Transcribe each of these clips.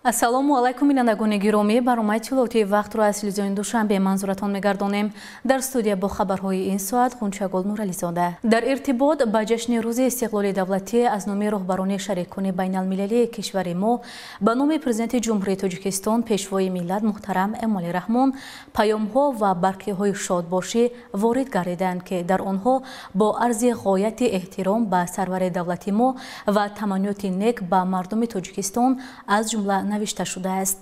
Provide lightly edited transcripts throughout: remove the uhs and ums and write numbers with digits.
Ассалому алайкум, бинандагони гиромӣ. Барномаи иттилоотии вақтро аз телевизиони Душанбе манзуратон мегардонем. Дар студия бо хабарҳои ин соат Ғунчагул Нурализода. Дар иртибот ба ҷашни рӯзи истиқлоли давлатӣ аз номи роҳбарони шарикони байналмилалии кишвари мо ба номи Президенти Ҷумҳурии Тоҷикистон, Пешвои миллат муҳтарам Эмомалӣ Раҳмон паёмҳо ва барқиҳои шодбошӣ ворид гардиданд, ки дар онҳо бо арзи ғояти эҳтиром ба сарвари давлати мо ва таманниёти нек ба мардуми Тоҷикистон аз ҷумла навишта шудааст.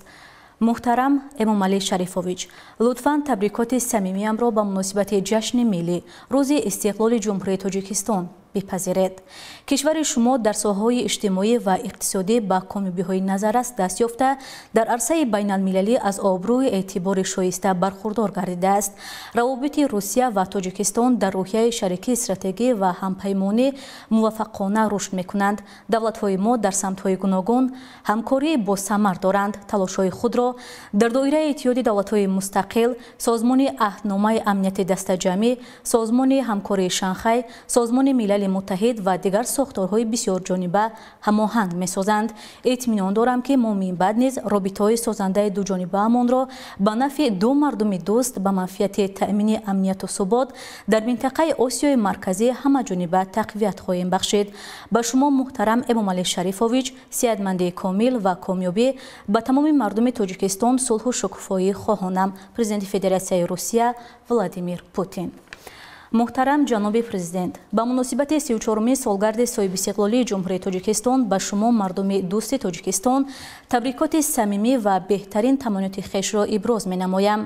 Муҳтарам Эмомалӣ Шарифович, лутфан табрикоти самимиямро ба муносибати ҷашни миллӣ, рӯзи истиқлоли Ҷумҳурии Тоҷикистон бипазиред. Кишвари шумо дар соҳаҳои иҷтимоӣ ва иқтисодӣ ба комёбиҳои назаррас даст ёфта, дар арсаи байналмилалӣ аз обрӯи эътибори шоиста бархурдор гардидааст. Равобити Русия ва Тоҷикистон дар рӯҳияи шарикии стратегӣ ва ҳампаймонӣ муваффақона рушд мекунанд. Давлатҳои мо дар самтҳои гуногун ҳамкории босамар доранд. Талошҳои худро дар доираи Иттиҳоди давлатҳои мустақил, Созмони аҳдномаи амнияти дастаҷамъӣ, Созмони ҳамкории Шанхай, Созмони Милали Муттаҳид ва дигар сохторҳои бисёрҷониба ҳамоҳанг месозанд. Итминон дорам, ки мо минбаъд низ робитаҳои созандаи дуҷонибаамонро ба нафъи ду мардуми дӯст, ба манфиати таъмини амнияту субот дар минтақаи Осиёи Марказӣ ҳамаҷониба тақвият хоҳем бахшид. Ба шумо, муҳтарам Эмомалӣ Шарифович, сиҳатмандии комил ва комёбӣ, ба тамоми мардуми Тоҷикистон сулҳу шукуфоӣ хоҳонам. Президенти Федератсияи Русия Владимир Путин. Муҳтарам ҷаноби президент, ба муносибати 34-умин солгарди соҳибистиқлолии Ҷумҳурии Тоҷикистон ба шумо, мардуми дӯсти Тоҷикистон, табрикоти самимӣ ва беҳтарин таманниёти хешро иброз менамоям.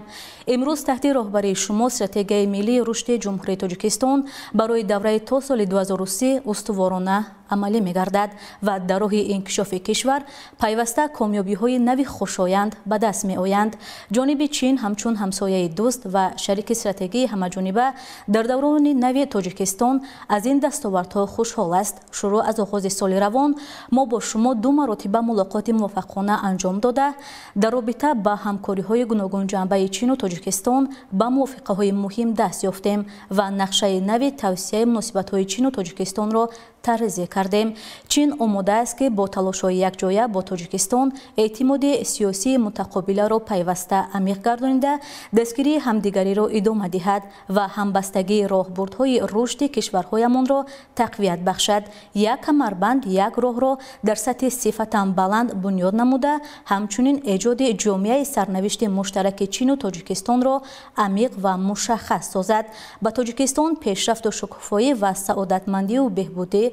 Имрӯз таҳти роҳбарии шумо стратегияи миллии рушди Ҷумҳурии Тоҷикистон барои давраи то соли 2030 устуворона амалӣ мегардад ва дар роҳи инкишофи кишвар пайваста комёбиҳои нави хушоянд ба даст меоянд. Ҷониби Чин ҳамчун ҳамсояи дӯст ва шарики стратегии ҳамаҷониба дар даврони нави Тоҷикистон аз ин дастовардҳо хушҳол аст. Шурӯъ аз оғози соли равон мо бо шумо ду маротиба мулоқоти муваффақона анҷом дода, дар робита ба ҳамкориҳои гуногунҷанбаи Чину Тоҷикистон ба мувофиқаҳои муҳим даст ёфтем ва нақшаи нави тавсияи муносибатҳои Чину Тоҷикистонро тарҳрезӣ кардем. Чин омода аст, ки бо талошҳои якҷоя бо Тоҷикистон эътимоди сиёсии мутақобиларо пайваста амиқ гардонида, дастгирии ҳамдигариро идома диҳад ва ҳамбастагии роҳбурдҳои рушди кишварҳоямонро тақвият бахшад. Як камарбанд, як роҳро дар сатҳи сифатан баланд бунёд намуда, ҳамчунин эҷоди ҷомеаи сарнавишти муштараки Чину Тоҷикистонро амиқ ва мушаххас созад. Ба Тоҷикистон пешрафту шукуфоӣ ва саодатмандию беҳбудӣ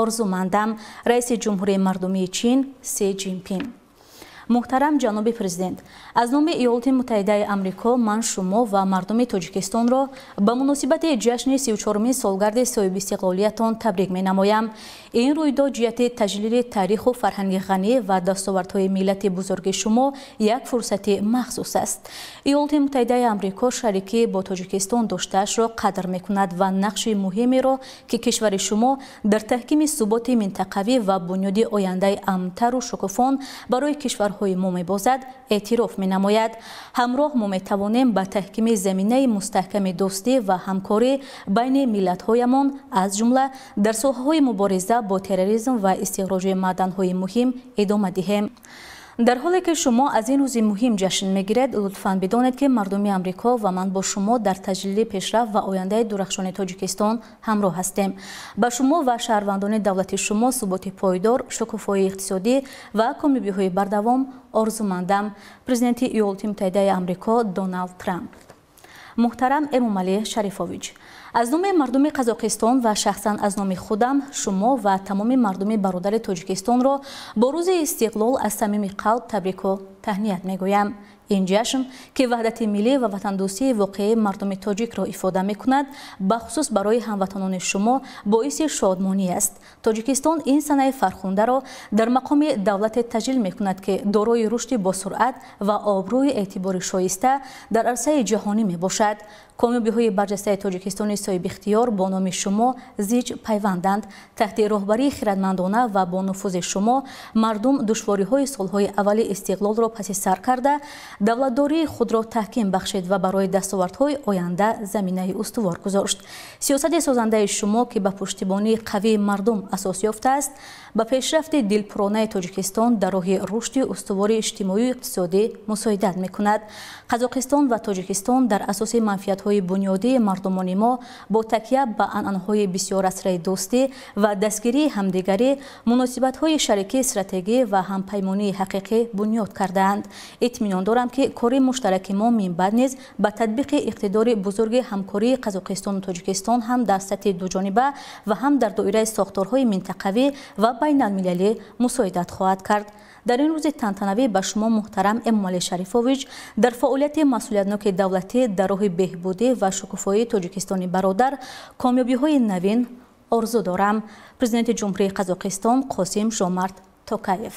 орзумандам. Раиси Ҷумҳурии Мардумии Чин Си Ҷинпин. Муҳтарам ҷаноби президент, аз номи Иёлоти Муттаҳидаи Амрико ман шумо ва мардуми Тоҷикистонро ба муносибати ҷашни 34-умин солгарди соҳибистиқлолиятон табрик менамоям. Ин рӯйдод ҷиҳати таҷлили таъриху фарҳанги ғанӣ ва дастовардҳои миллати бузурги шумо як фурсати махсус аст. Иёлоти Муттаҳидаи Амрико шарикӣ бо Тоҷикистон доштаашро қадр мекунад ва нақши муҳимеро, ки кишвари шумо дар таҳкими суботи минтақавӣ ва бунёди ояндаи амнтару шукуфон барои кишварҳои мо мебозад, эътироф менамояд. Ҳамроҳ мо метавонем ба таҳкими заминаи мустаҳками дӯстӣ ва ҳамкорӣ байни миллатҳоямон, аз ҷумла дар соҳаҳои мубориза бо терроризм ва истихроҷи маъданҳои муҳим идома диҳем. Дар ҳоле ки шумо аз ин рӯзи муҳим ҷашн мегиред, лутфан бидонед, ки мардуми Амрико ва ман бо шумо дар таҷлили пешрафт ва ояндаи дурахшони Тоҷикистон ҳамроҳ ҳастем. Ба шумо ва шаҳрвандони давлати шумо суботи пойдор, шукуфоии иқтисодӣ ва комёбиҳои бардавом орзумандам. Президенти Иёлоти Муттаҳидаи Амрико Доналд Трамп. Муҳтарам Эмомалӣ Шарифович, аз номи мардуми Қазоқистон ва шахсан аз номи худам шумо ва тамоми мардуми бародари Тоҷикистонро бо рӯзи истиқлол аз самими қалб табрику таҳният мегӯям. Ин ҷашн, ки ваҳдати миллӣ ва ватандӯстии воқеии мардуми тоҷикро ифода мекунад, бахусус барои ҳамватанони шумо боиси шодмонӣ аст. Тоҷикистон ин санаи фархундаро дар мақоми давлате таҷлил мекунад, ки дорои рушди босуръат ва обрӯи эътибори шоиста дар арсаи ҷаҳонӣ мебошад. Комёбиҳои барҷастаи Тоҷикистони соҳибихтиёр бо номи шумо зич пайванданд. Таҳти роҳбарии хиратмандона ва бо нуфузи шумо мардум душвориҳои солҳои аввали истиқлолро паси сар карда, давлатдории худро таҳким бахшид ва барои дастовардҳои оянда заминаи устувор гузошт. Сиёсати созандаи шумо, ки ба пуштибонии қавии мардум асос ёфтааст, ба пешрафти дилпуронаи Тоҷикистон дар роҳи рушди устувори иҷтимоию иқтисодӣ мусоидат мекунад. Қазоқистон ва Тоҷикистон дар асоси манфиатҳои бунёдии мардумони мо бо такя ба анъанаҳои бисёрасраи дӯстӣ ва дастгирии ҳамдигарӣ муносибатҳои шарикии стратегӣ ва ҳампаймонии ҳақиқӣ бунёд кардаанд. Итминон дорам, ки кори муштараки мо минбаъд низ ба татбиқи иқтидори бузурги ҳамкории Қазоқистону Тоҷикистон ҳам дар сатҳи дуҷониба ва ҳам дар доираи сохторҳои минтақавӣ ва байналмилалӣ мусоидат хоҳад кард. Дар ин рӯзи тантанавӣ ба шумо, муҳтарам Эмомалӣ Шарифович, дар фаъолияти масъулиятноки давлатӣ дар роҳи беҳбудӣ ва шукуфоии Тоҷикистони бародар комёбиҳои навин орзу дорам. Президенти Ҷумҳурии Қазоқистон Қосим Жомарт Токаев.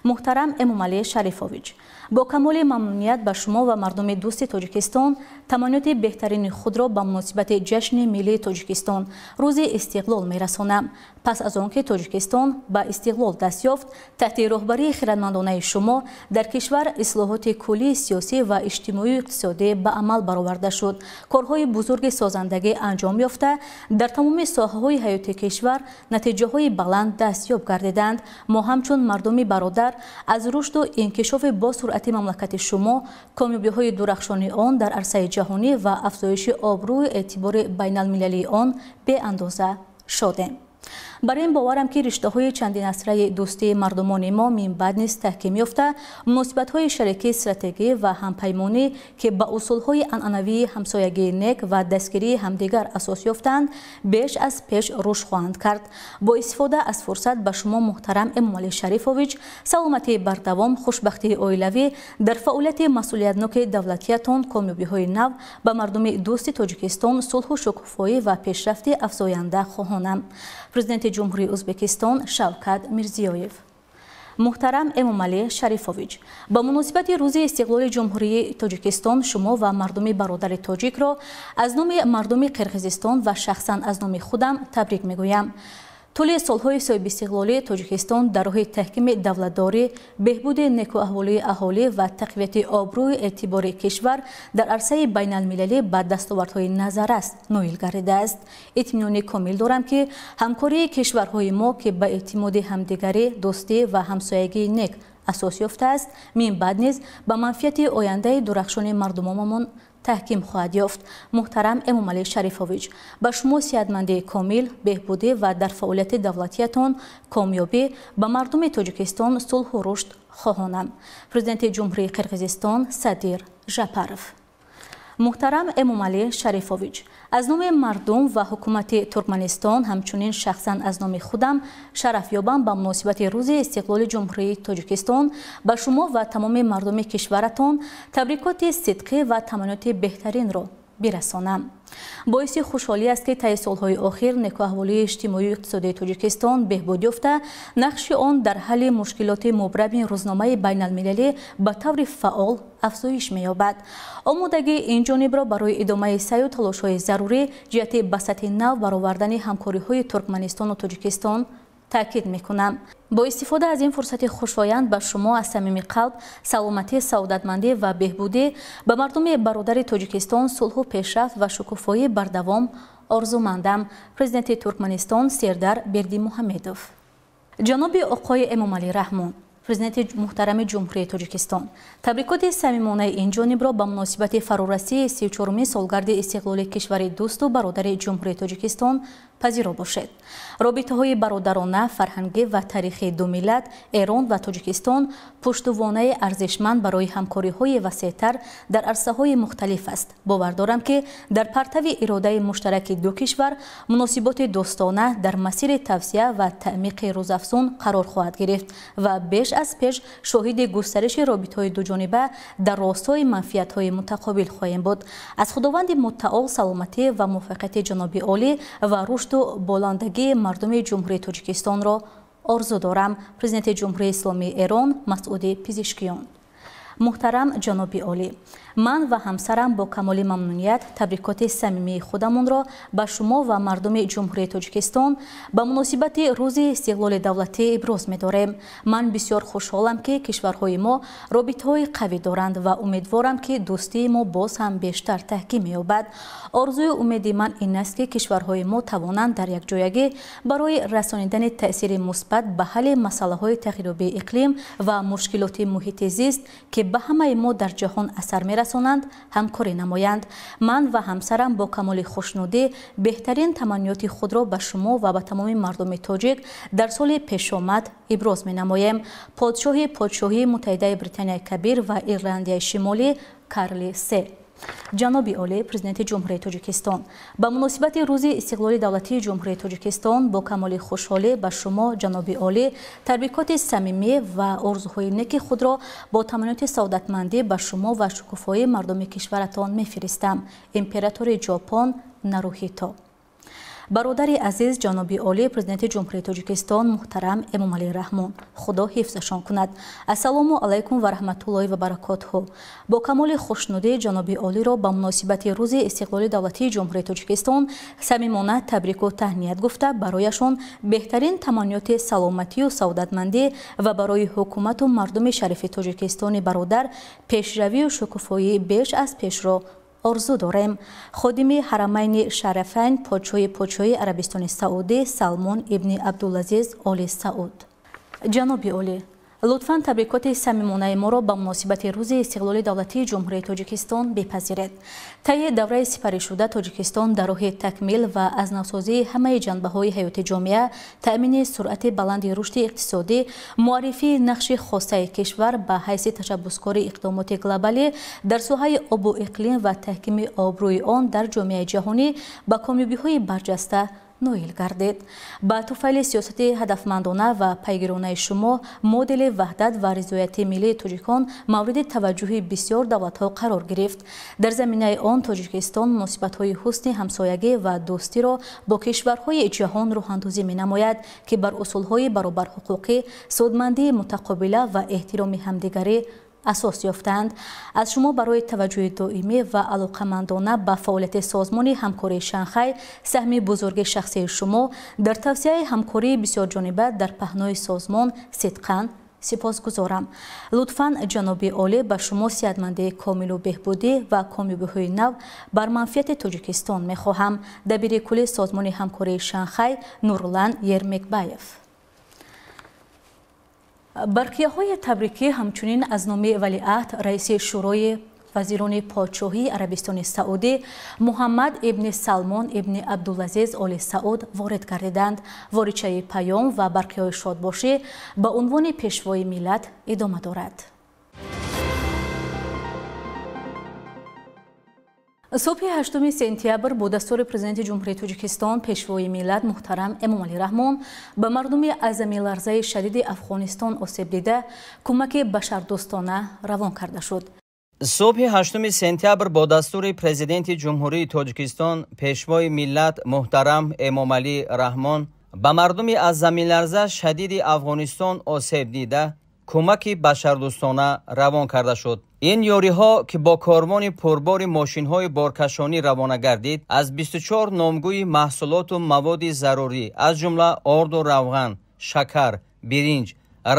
Муҳтарам Эмомалӣ Шарифович, бо камоли мамнуният ба шумо ва мардуми дӯсти Тоҷикистон таманниёти беҳтарини худро ба муносибати ҷашни миллии Тоҷикистон, Рӯзи истиқлол мерасонам. Пас аз он ки Тоҷикистон ба истиқлол даст ёфт, таҳти роҳбарии хирадмандонаи шумо дар кишвар ислоҳоти куллии сиёсӣ ва иҷтимоию иқтисодӣ ба амал бароварда шуд. Корҳои бузурги созандагӣ анҷом ёфта, дар тамоми соҳаҳои ҳаёти кишвар натиҷаҳои баланд дастёб гардиданд. Мо ҳамчун мардуми бародар аз рушду инкишофи босуръати мамлакати шумо, комёбиҳои дурахшони он дар арсаи ҷаҳонӣ ва афзоиши обрӯю эътибори байналмилалии он беандоза шодем. Бар ин боварам, ки риштаҳои чандинасраи дӯстии мардумони мо минбаъд низ таҳким ёфта, муносибатҳои шарикии стратегӣ ва ҳампаймонӣ, ки ба усулҳои анъанавии ҳамсоягии нек ва дастгирии ҳамдигар асос ёфтаанд, беш аз пеш рушд хоҳанд кард. Бо истифода аз фурсат ба шумо, муҳтарам Эмомалӣ Шарифович, саломатии бардавом, хушбахтии оилавӣ, дар фаъолияти масъулиятноки давлатиятон комёбиҳои нав, ба мардуми дӯсти Тоҷикистон сулҳу шукуфоӣ ва пешрафти афзоянда хоҳонам. Президенти Ҷумҳурии Ӯзбекистон Шавкат Мирзиёев. Муҳтарам Эмомалӣ Шарифович, ба муносибати Рӯзи истиқлоли Ҷумҳурии Тоҷикистон шумо ва мардуми бародари тоҷикро аз номи мардуми Қирғизистон ва шахсан аз номи худам табрик мегӯям. Тӯли солҳои соҳибистиқлолии Тоҷикистон дар роҳи таҳкими давлатдорӣ, беҳбуди некӯаҳволии аҳолӣ ва тақвияти обрӯю эътибори кишвар дар арсаи байналмилалӣ ба дастовардҳои назаррас ноил гардидааст. Итминони комил дорам, ки ҳамкории кишварҳои мо, ки ба эътимоди ҳамдигарӣ, дӯстӣ ва ҳамсоягии нек асос ёфтааст, минбаъд низ ба манфиати ояндаи дурахшони мардумонамон таҳким хоҳад ёфт. Муҳтарам Эмомалӣ Шарифович, ба шумо сиҳатмандии комил, беҳбудӣ ва дар фаъолияти давлатиятон комёбӣ, ба мардуми Тоҷикистон сулҳу рушд хоҳонам. Президенти Ҷумҳурии Қирғизистон Садир Жапаров. Муҳтарам Эмомалӣ Шарифович, аз номи мардум ва ҳукумати Туркманистон, ҳамчунин шахсан аз номи худам шарафёбам ба муносибати Рӯзи истиқлоли Ҷумҳурии Тоҷикистон ба шумо ва тамоми мардуми кишваратон табрикоти сидқӣ ва таманниёти беҳтаринро бирасонам. Боиси хушҳолӣ аст, ки таи солҳои охир некӯаҳволии иҷтимоию иқтисодии Тоҷикистон беҳбуд ёфта, нақши он дар ҳалли мушкилоти мубрами рӯзномаи байналмилалӣ ба таври фаъол афзоиш меёбад. Омодагии ин ҷонибро барои идомаи саъю талошҳои зарурӣ ҷиҳати ба сатҳи нав баровардани ҳамкориҳои Туркманистону Тоҷикистон таъкид мекунам. Бо истифода аз ин фурсати хушоянд ба шумо аз самими қалб саломатӣ, саодатмандӣ ва беҳбудӣ, ба мардуми бародари Тоҷикистон сулҳу пешрафт ва шукуфоии бардавом орзумандам. Президенти Туркманистон Сердар Бердимуҳамедов. Ҷаноби оқои Эмомалӣ Раҳмон, Президенти муҳтарами Ҷумҳурии Тоҷикистон, табрикоти самимонаи ин ҷонибро ба муносибати фарорасии 34-умин солгарди истиқлоли кишвари дӯсту бародари Ҷумҳурии Тоҷикистон пазиро бошед. Робитаҳои бародарона, фарҳангӣ ва таърихии ду миллат, Эрон ва Тоҷикистон, пуштувонаи арзишманд барои ҳамкориҳои васеътар дар арсаҳои мухталиф аст. Бовар дорам, ки дар партави иродаи муштараки ду кишвар муносиботи дӯстона дар масири тавсия ва таъмиқи рӯзафзун қарор хоҳад гирифт ва беш аз пеш шоҳиди густариши робитаҳои дуҷониба дар ростои манфиатҳои мутақобил хоҳем буд. Аз Худованди муттаол саломатӣ ва муваффақияти ҷаноби олӣ ва рушду боландагии мардуми Ҷумҳурии Тоҷикистонро орзу дорам. Президенти Ҷумҳурии Исломии Эрон Масъуди Пизишкиён. Муҳтарам ҷаноби олӣ, ман ва ҳамсарам бо камоли мамнуният табрикоти самимии худамонро ба шумо ва мардуми Ҷумҳурии Тоҷикистон ба муносибати Рӯзи истиқлоли давлатӣ иброз медорем. Ман бисёр хушҳолам, ки кишварҳои мо робитаҳои қавӣ доранд ва умедворам, ки дӯстии мо боз ҳам бештар таҳким меёбад. Орзую умеди ман ин аст, ки кишварҳои мо тавонанд дар якҷоягӣ барои расонидани таъсири мусбат ба ҳалли масъалаҳои тағйирёбии иқлим ва мушкилоти муҳити зист, ки ба ҳамаи мо дар ҷаҳон асар мерасонанд, ҳамкорӣ намоянд. Ман ва ҳамсарам бо камоли хушнудӣ беҳтарин таманниёти худро ба шумо ва ба тамоми мардуми тоҷик дар соли пешомад иброз менамоем. Подшоҳи Подшоҳии Муттаҳидаи Британияи Кабир ва Ирландияи Шимолӣ Карли Се. Ҷаноби олӣ, Президенти Ҷумҳурии Тоҷикистон, ба муносибати Рӯзи истиқлоли давлатии Ҷумҳурии Тоҷикистон бо камоли хушҳолӣ ба шумо, ҷаноби олӣ, табрикоти самимӣ ва орзуҳои неки худро бо таманниёти саодатмандӣ ба шумо ва шукуфоии мардуми кишваратон мефиристам. Императори Ҷопон Нарухито. Бародари азиз, ҷаноби олӣ, Президенти Ҷумҳурии Тоҷикистон муҳтарам Эмомалӣ Раҳмон, Худо ҳифзашон кунад. Ассалому алайкум ва раҳматуллоҳи ва баракотуҳ. Бо камоли хушнудӣ ҷаноби олиро ба муносибати Рӯзи истиқлоли давлатии Ҷумҳурии Тоҷикистон самимона табрику таҳният гуфта, барояшон беҳтарин таманниёти саломатию саодатмандӣ ва барои ҳукумату мардуми шарифи Тоҷикистони бародар пешравию шукуфоии беш аз пешро орзу дорем. Ходими Ҳарамайни Шарафайн, подшоҳи Подшоҳии Арабистони Саудӣ Салмон ибни Абдулазиз Оли Сауд. Ҷаноби олӣ, лутфан табрикоти самимонаи моро ба муносибати Рӯзи истиқлоли давлатии Ҷумҳурии Тоҷикистон бипазиред. Таи давраи сипаришуда Тоҷикистон дар роҳи такмил ва аз навсозии ҳамаи ҷанбаҳои ҳаёти ҷомеа, таъмини суръати баланди рушди иқтисодӣ, муаррифии нақши хосаи кишвар ба ҳайси ташаббускори иқдомоти глобалӣ дар соҳаи обу иқлим ва таҳкими обрӯи он дар ҷомеаи ҷаҳонӣ ба комёбиҳои барҷаста ноил гардид. Ба туфайли сиёсати ҳадафмандона ва пайгиронаи шумо модели ваҳдат ва ризояти миллии тоҷикон мавриди таваҷҷӯҳи бисёр давлатҳо қарор гирифт. Дар заминаи он Тоҷикистон муносибатҳои ҳусни ҳамсоягӣ ва дӯстиро бо кишварҳои ҷаҳон роҳандозӣ менамояд, ки бар усулҳои баробарҳуқуқӣ, судмандии мутақобила ва эҳтироми ҳамдигарӣ асос ёфтаанд. Аз шумо барои таваҷҷӯҳи доимӣ ва алоқамандона ба фаъолияти Созмони ҳамкории Шанхай, саҳми бузурги шахсии шумо дар тавсияи ҳамкории бисёрҷониба дар паҳнои созмон сидқан сипосгузорам. Лутфан, ҷаноби олӣ, ба шумо сиҳатмандии комилу беҳбудӣ ва комёбиҳои нав бар манфиати Тоҷикистон мехоҳам. Дабири кулли Созмони ҳамкории Шанхай Нурлан Ермекбаев. Барқияҳои табрикӣ ҳамчунин аз номи валиаҳд, раиси Шӯрои вазирони Подшоҳии Арабистони Саудӣ Муҳаммад ибни Салмон ибни Абдулазиз Оли Сауд ворид гардиданд. Воридшавии паём ва барқиҳои шодбошӣ ба унвони пешвои миллат идома дорад. Субҳи 8 сентябр бо дастури Президенти Ҷумҳурии Тоҷикистон, пешвои миллат муҳтарам Эмомалӣ Раҳмон ба мардуми аз заминларзаи шадиди Афғонистон осеб дида кӯмаки башардӯстона равон карда шуд. Субҳи 8 сентябр бо дастури Президенти Ҷумҳурии Тоҷикистон, пешвои миллат муҳтарам Эмомалӣ Раҳмон ба мардуми аз заминларза шадиди Афғонистон осеб дида кӯмаки башардӯстона равон карда шуд. Ин ёриҳо, ки бо корвони пурбори мошинҳои боркашонӣ равона гардид, аз 24 номгӯи маҳсулоту маводи зарурӣ, аз ҷумла орду равған, шакар, биринҷ,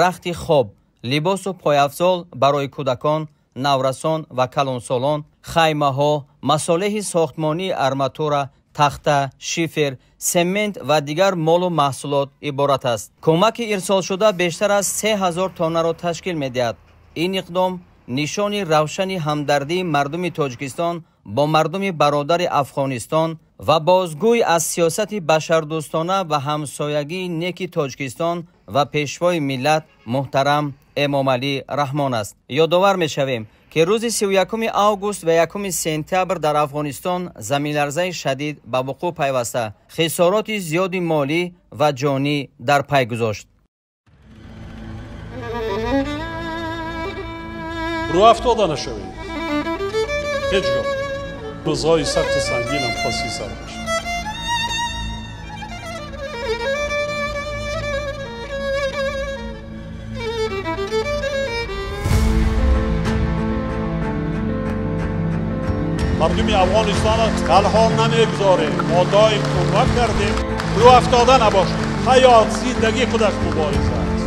рахти хоб, либосу пойафзол барои кӯдакон, наврасон ва калонсолон, хаймаҳо, масолеҳи сохтмонии арматура, тахта, шифер, семент ва дигар молу маҳсулот иборат аст. Кӯмаки ирсолшуда бештар аз 3000 тоннаро ташкил медиҳад. Ин иқдом нишони равшани ҳамдардии мардуми Тоҷикистон бо мардуми бародари Афғонистон ва бозгӯй аз сиёсати башардӯстона ва ҳамсоягии неки Тоҷикистон ва пешвои миллат муҳтарам Эмомалӣ Раҳмон аст. Ёдовар мешавем, ки рӯзи 31 август ва 1 сентябр дар Афғонистон заминларзаи шадид ба вуқӯъ пайваста хисороти зиёди молӣ ва ҷонӣ дар пай гузошт. Рӯ афтода нашавед ҳеҷ гоҳ. Рӯзҳои сахту сангинам паси сар бошад. Мардуми Афғонистонро танҳо намегузорем. Мо доим кӯмак кардем. Рӯ афтода набошад. Ҳаёт, зиндагӣ худаш мубориза аст.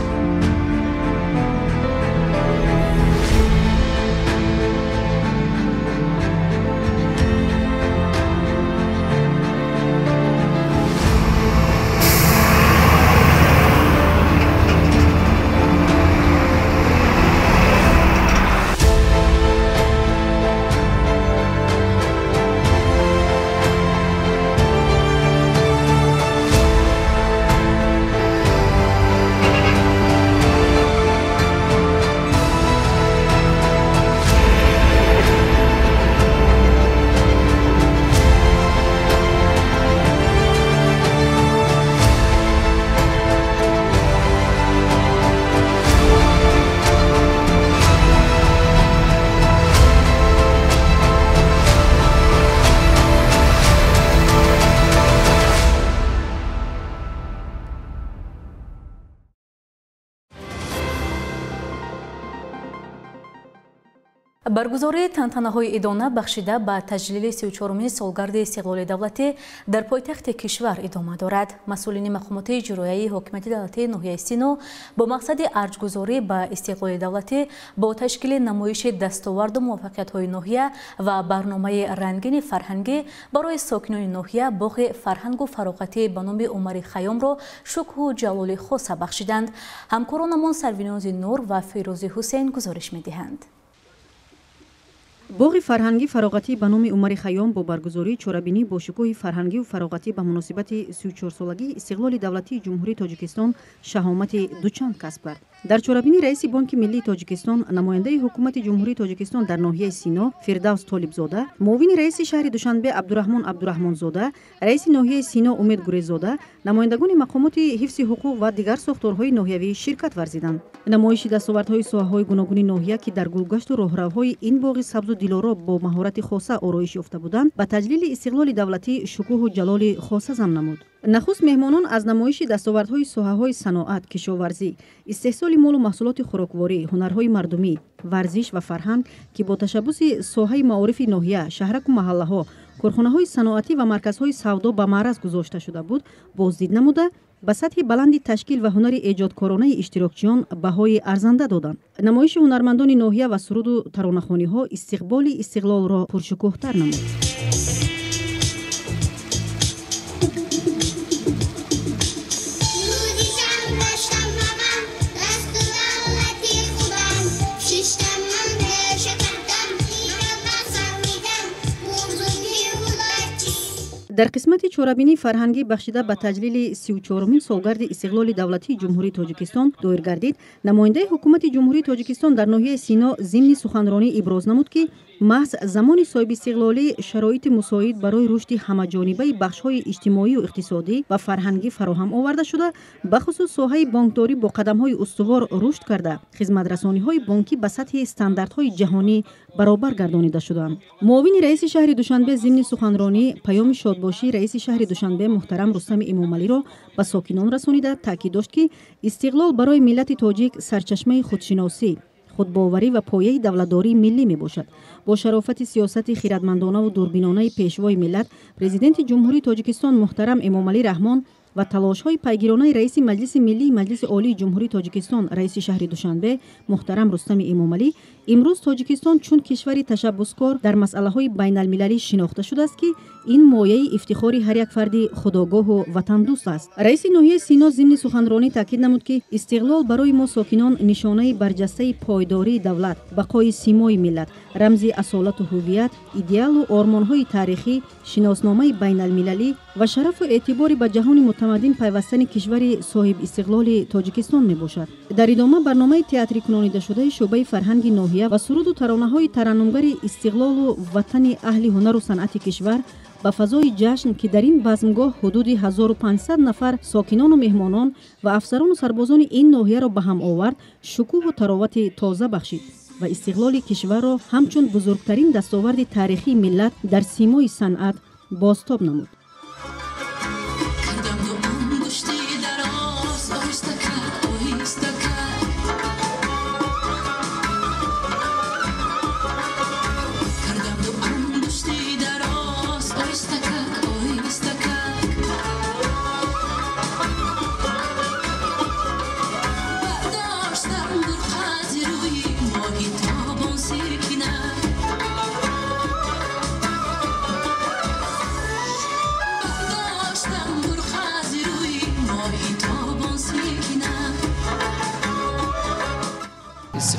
Баргузории тантанаҳои идона бахшида ба таҷлили 34-умин солгарди истиқлоли давлатӣ дар пойтахти кишвар идома дорад. Масъулини мақомоти иҷроияи ҳокимияти давлатии ноҳияи Сино бо мақсади арҷгузорӣ ба истиқлоли давлатӣ бо ташкили намоиши дастоварду муваффақиятҳои ноҳия ва барномаи рангини фарҳангӣ барои сокинони ноҳия боғи фарҳангу фароғатӣ ба номи Умари Хайёмро шукҳу ҷалоли хоса бахшиданд. Ҳамкоронамон Сарвинози Нур ва Фирӯзи Ҳусейн гузориш медиҳанд. Боғи фарҳангӣ фароғатӣ ба номи Умари Хайём бо баргузории чорабинӣ бо шукӯҳи фарҳангию фароғатӣ ба муносибати 34-солагии истиқлоли давлатии Ҷумҳурии Тоҷикистон шаҳомати дучанд касб кард. Дар чорабинӣ раиси Бонки миллии Тоҷикистон, намояндаи ҳукумати Ҷумҳурии Тоҷикистон дар ноҳияи Сино Фирдавс Толибзода, муовини раиси шаҳри Душанбе Абдураҳмон Абдураҳмонзода, раиси ноҳияи Сино Умед Гуреззода, намояндагони мақомоти ҳифзи ҳуқуқ ва дигар сохторҳои ноҳиявӣ ширкат варзиданд. Намоиши дастовардҳои соҳаҳои гуногуни ноҳия, ки дар гулгашту роҳравҳои ин боғи сабзу дилоро бо маҳорати хоса ороиш ёфта буданд, ба таҷлили истиқлоли давлатӣ шукӯҳу ҷалоли хоса зам намуд. Нахуст меҳмонон аз намоиши дастовардҳои соҳаҳои саноат, кишоварзӣ, истеҳсоли молу маҳсулоти хӯрокворӣ, ҳунарҳои мардумӣ, варзиш ва фарҳанг, ки бо ташаббуси соҳаи маорифи ноҳия, шаҳраку маҳаллаҳо, корхонаҳои саноатӣ ва марказҳои савдо ба маъраз гузошта шуда буд, боздид намуда, ба сатҳи баланди ташкил ва ҳунари эҷодкоронаи иштирокчиён баҳои арзанда доданд. Намоиши ҳунармандони ноҳия ва суруду таронахониҳо истиқболи истиқлолро пуршукӯҳтар намуд. Дар қисмати чорабинии фарҳангӣ бахшида ба таҷлили 34-умин солгарди истиқлоли давлатии Ҷумҳурии Тоҷикистон доир гардид, намояндаи ҳукумати Ҷумҳурии Тоҷикистон дар ноҳияи Сино зимни суханронӣ иброз намуд, ки маҳз замони соҳибистиқлолӣ шароити мусоид барои рушди ҳамаҷонибаи бахшҳои иҷтимоию иқтисодӣ ва фарҳангӣ фароҳам оварда шуда, бахусус соҳаи бонкдорӣ бо қадамҳои устувор рушд карда, хизматрасониҳои бонкӣ ба сатҳи стандартҳои ҷаҳонӣ баробар гардонида шуданд. Муовини раиси шаҳри Душанбе зимни суханронӣ паёми шодбошии раиси шаҳри Душанбе муҳтарам Рустами Эмомалиро ба сокинон расонида, таъкид дошт, ки истиқлол барои миллати тоҷик сарчашмаи худшиносӣ, худбоварӣ ва пояи давлатдории миллӣ мебошад. Бо шарофати сиёсати хиратмандонаву дурбинонаи пешвои миллат, президенти Ҷумҳурии Тоҷикистон муҳтарам Эмомалӣ Раҳмон ва талошҳои пайгиронаи раиси Маҷлиси миллии Маҷлиси Олии Ҷумҳурии Тоҷикистон, раиси шаҳри Душанбе муҳтарам Рустами Эмомалӣ, имрӯз Тоҷикистон чун кишвари ташаббускор дар масъалаҳои байналмилалӣ шинохта шудааст, ки ин мояи ифтихори ҳар як фарди худогоҳу ватандӯст аст. Раиси ноҳияи Сино зимни суханронӣ таъкид намуд, ки истиқлол барои мо сокинон нишонаи барҷастаи пойдории давлат, бақои симои миллат, рамзи асолату ҳуввият, идеалу ормонҳои таърихӣ, шиносномаи байналмилалӣ ва шарафу эътибори ба ҷаҳони мутамаддин пайвастани кишвари соҳибистиқлоли Тоҷикистон мебошад. Дар идома барномаи театрикунонидашудаи шӯъбаи фарҳанги ноҳия ва суруду таронаҳои тараннумгари истиқлолу ватани аҳли ҳунару санъати кишвар ба фазои ҷашн, ки дар ин базмгоҳ ҳудуди 1500 нафар сокинону меҳмонон ва афсарону сарбозони ин ноҳияро ба ҳам овард, шукӯҳу таровати тоза бахшид ва истиқлоли кишварро ҳамчун бузургтарин дастоварди таърихии миллат дар симои санъат бозтоб намуд.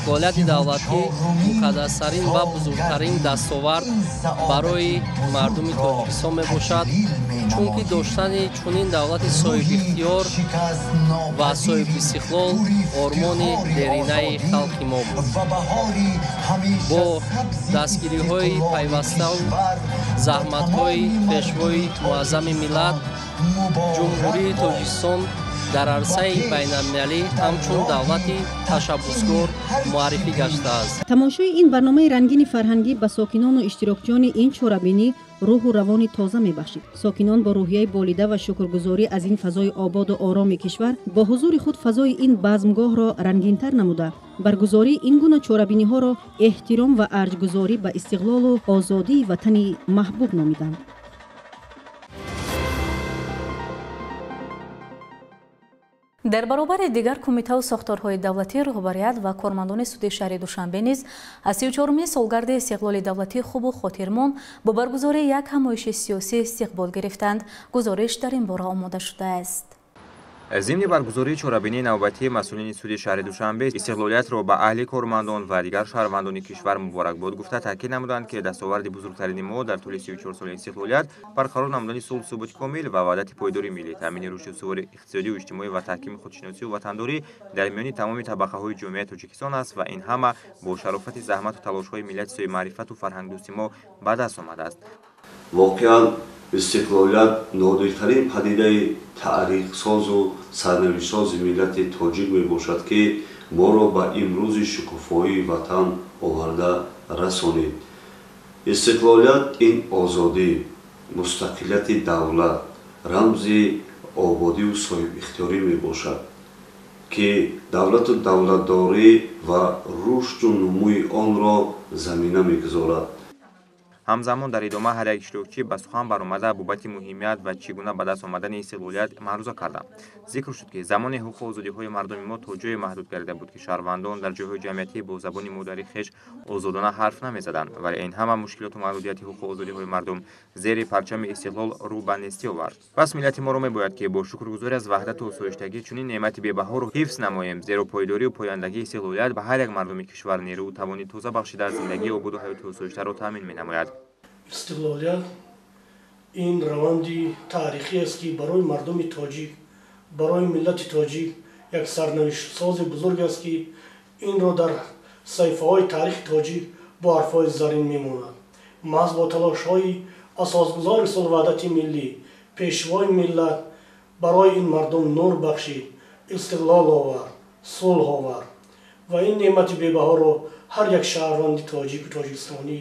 Истиқлолияти давлатӣ муқаддастарин ва бузургтарин дастовард барои мардуми Тоҷикистон мебошад, чунки доштани чунин давлати соҳибихтиёр ва соҳибистиқлол ормони деринаи халқи мо буд. Бо дастгириҳои пайваставу заҳматҳои пешвои муаззами миллат, Ҷумҳурии Тоҷикистон дар арсаи байналмилалӣ ҳамчун давлати ташаббускор муаррифӣ гаштааст. Тамошои ин барномаи рангини фарҳангӣ ба сокинону иштирокчиёни ин чорабинӣ рӯҳу равони тоза мебахшид. Сокинон бо рӯҳияи болида ва шукргузорӣ аз ин фазои ободу ороми кишвар бо ҳузури худ фазои ин базмгоҳро рангинтар намуда, баргузории ин гуна чорабиниҳоро эҳтиром ва арҷгузорӣ ба истиқлолу озодии ватани маҳбуб номиданд. Дар баробари дигар кумитаву сохторҳои давлатӣ, роҳбарият ва кормандони суди шаҳри Душанбе низ аз 34-умин солгарди истиқлоли давлатӣ хубу хотирмон бо баргузории як ҳамоиши сиёсӣ истиқбол гирифтанд. Гузориш дар ин бора омода шудааст. Зимни баргузории чорабинии навбатии масъулини суди шаҳри Душанбе истиқлолиятро ба аҳли кормандон ва дигар шаҳрвандони кишвар муборакбод гуфта, таъкид намуданд, ки дастоварди бузургтарини мо дар тӯли 34 соли истиқлолият барқарор намудани сулҳу суботи комил ва ваҳдати пойдори миллӣ, таъмини рушду сувори иқтисодию иҷтимоӣ ва таҳкими худшиносию ватандорӣ дар миёни тамоми табақаҳои ҷомеаи Тоҷикистон аст ва ин ҳама бо шарофати заҳмату талошҳои миллати соҳибмаърифату фарҳангдӯсти мо ба даст омадааст. Воқеан, истиқлолият нодиртарин падидаи таърихсозу сарнавиштсози миллати тоҷик мебошад, ки моро ба имрӯзи шукуфоии ватан оварда расонид. Истиқлолият ин озодӣ, мустақилияти давлат, рамзи ободию соҳибихтиёрӣ мебошад, ки давлату давлатдорӣ ва рушду нумӯи онро замина мегузорад. Ҳамзамон дар идома ҳар як иштирокчӣ ба сухан баромада бобати муҳимият ва чӣ гуна ба даст омадани истиқлолият маъруза карданд. Зикр шуд, ки замоне ҳуқуқу озодиҳои мардуми мо то ҷое маҳдуд гардида буд, ки шаҳрвандон дар ҷойҳои ҷамъиятӣ бо забони модари хеш озодона ҳарф намезаданд, вале ин ҳама мушкилоту маҳдудияти ҳуқуқу озодиҳои мардум зери парчами истиқлол рӯ ба нестӣ овард. Пас миллати моро мебояд, ки бо шукргузорӣ аз ваҳдату осоиштагӣ чунин неъмати бебаҳоро ҳифз намоем, зеро пойдорию пояндагии истиқлолият ба ҳар як мардуми кишвар нерӯу тавони тоза бахшида зиндагии ободу ҳаёти осоиштаро таъмин менамояд. Истиқлолият ин раванди таърихӣ аст, ки барои мардуми тоҷик, барои миллати тоҷик як сарнавиштсози бузург аст, ки инро дар саҳифаҳои таърихи тоҷик бо ҳарфҳои зарин мемонад. Маҳз бо талошҳои асосгузори сулҳу ваҳдати миллӣ, пешвои миллат барои ин мардум нур бахшид, истиқлол овард, сулҳ овард ва ин неъмати бебаҳоро ҳар як шаҳрванди тоҷику тоҷикистонӣ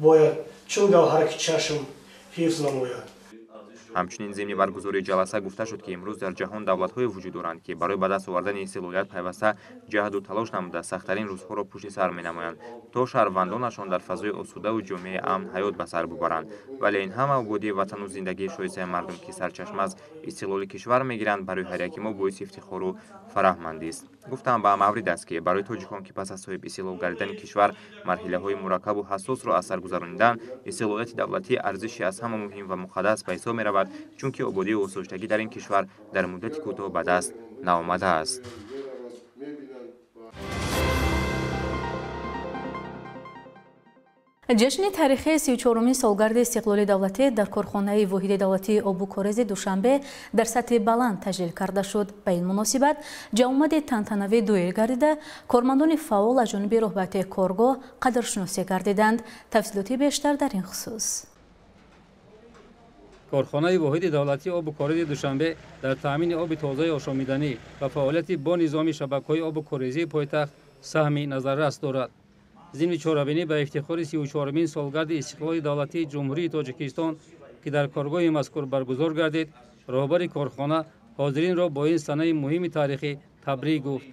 бояд чун гавҳараки чашм ҳифз намояд. Ҳамчунин зимни баргузории ҷаласа гуфта шуд, ки имрӯз дар ҷаҳон давлатҳое вуҷуд доранд, ки барои ба даст овардани истиқлолият пайваста ҷаҳду талош намуда сахттарин рӯзҳоро пушти сар менамоянд, то шаҳрвандонашон дар фазои осудаву ҷомеаи амн ҳаёт ба сар бубаранд. Вале ин ҳама ободии ватану зиндагии шоистаи мардум, ки сарчашма аз истиқлоли кишвар мегиранд, барои ҳар яки мо боиси ифтихору фараҳмандист. Гуфтам ба маврид аст, ки барои тоҷикон, ки пас аз соҳиб истиқлол гардидани кишвар марҳилаҳои мураккабу ҳассосро аз сар гузаронидан, истиқлолияти давлатӣ арзиши аз ҳама муҳим ва муқаддас ба ҳисоб меравад, чунки ободию осоиштагӣ дар ин кишвар дар муддати кӯтоҳ ба даст наомадааст. Ҷашни таърихии 34-умин солгарди истиқлоли давлатӣ дар корхонаи воҳиди давлатии обу корези Душанбе дар сатҳи баланд таҷлил карда шуд. Ба ин муносибат ҷамъомади тантанавӣ доир гардида, кормандони фаъол аз ҷониби роҳбарияти коргоҳ қадршиносӣ гардиданд. Тафсилоти бештар дар ин хусус. Корхонаи воҳиди давлатии обу корези Душанбе дар таъмини оби тозаи ошомиданӣ ва фаъолияти бо низоми шабакаҳои обу корезии пойтахт саҳми назаррас дорад. Зимни чорабинӣ ба ифтихори 34-умин солгарди истиқлоли давлатии Ҷумҳурии Тоҷикистон, ки дар коргоҳи мазкур баргузор гардид, роҳбари корхона ҳозиринро бо ин санаи муҳими таърихӣ табрик гуфт.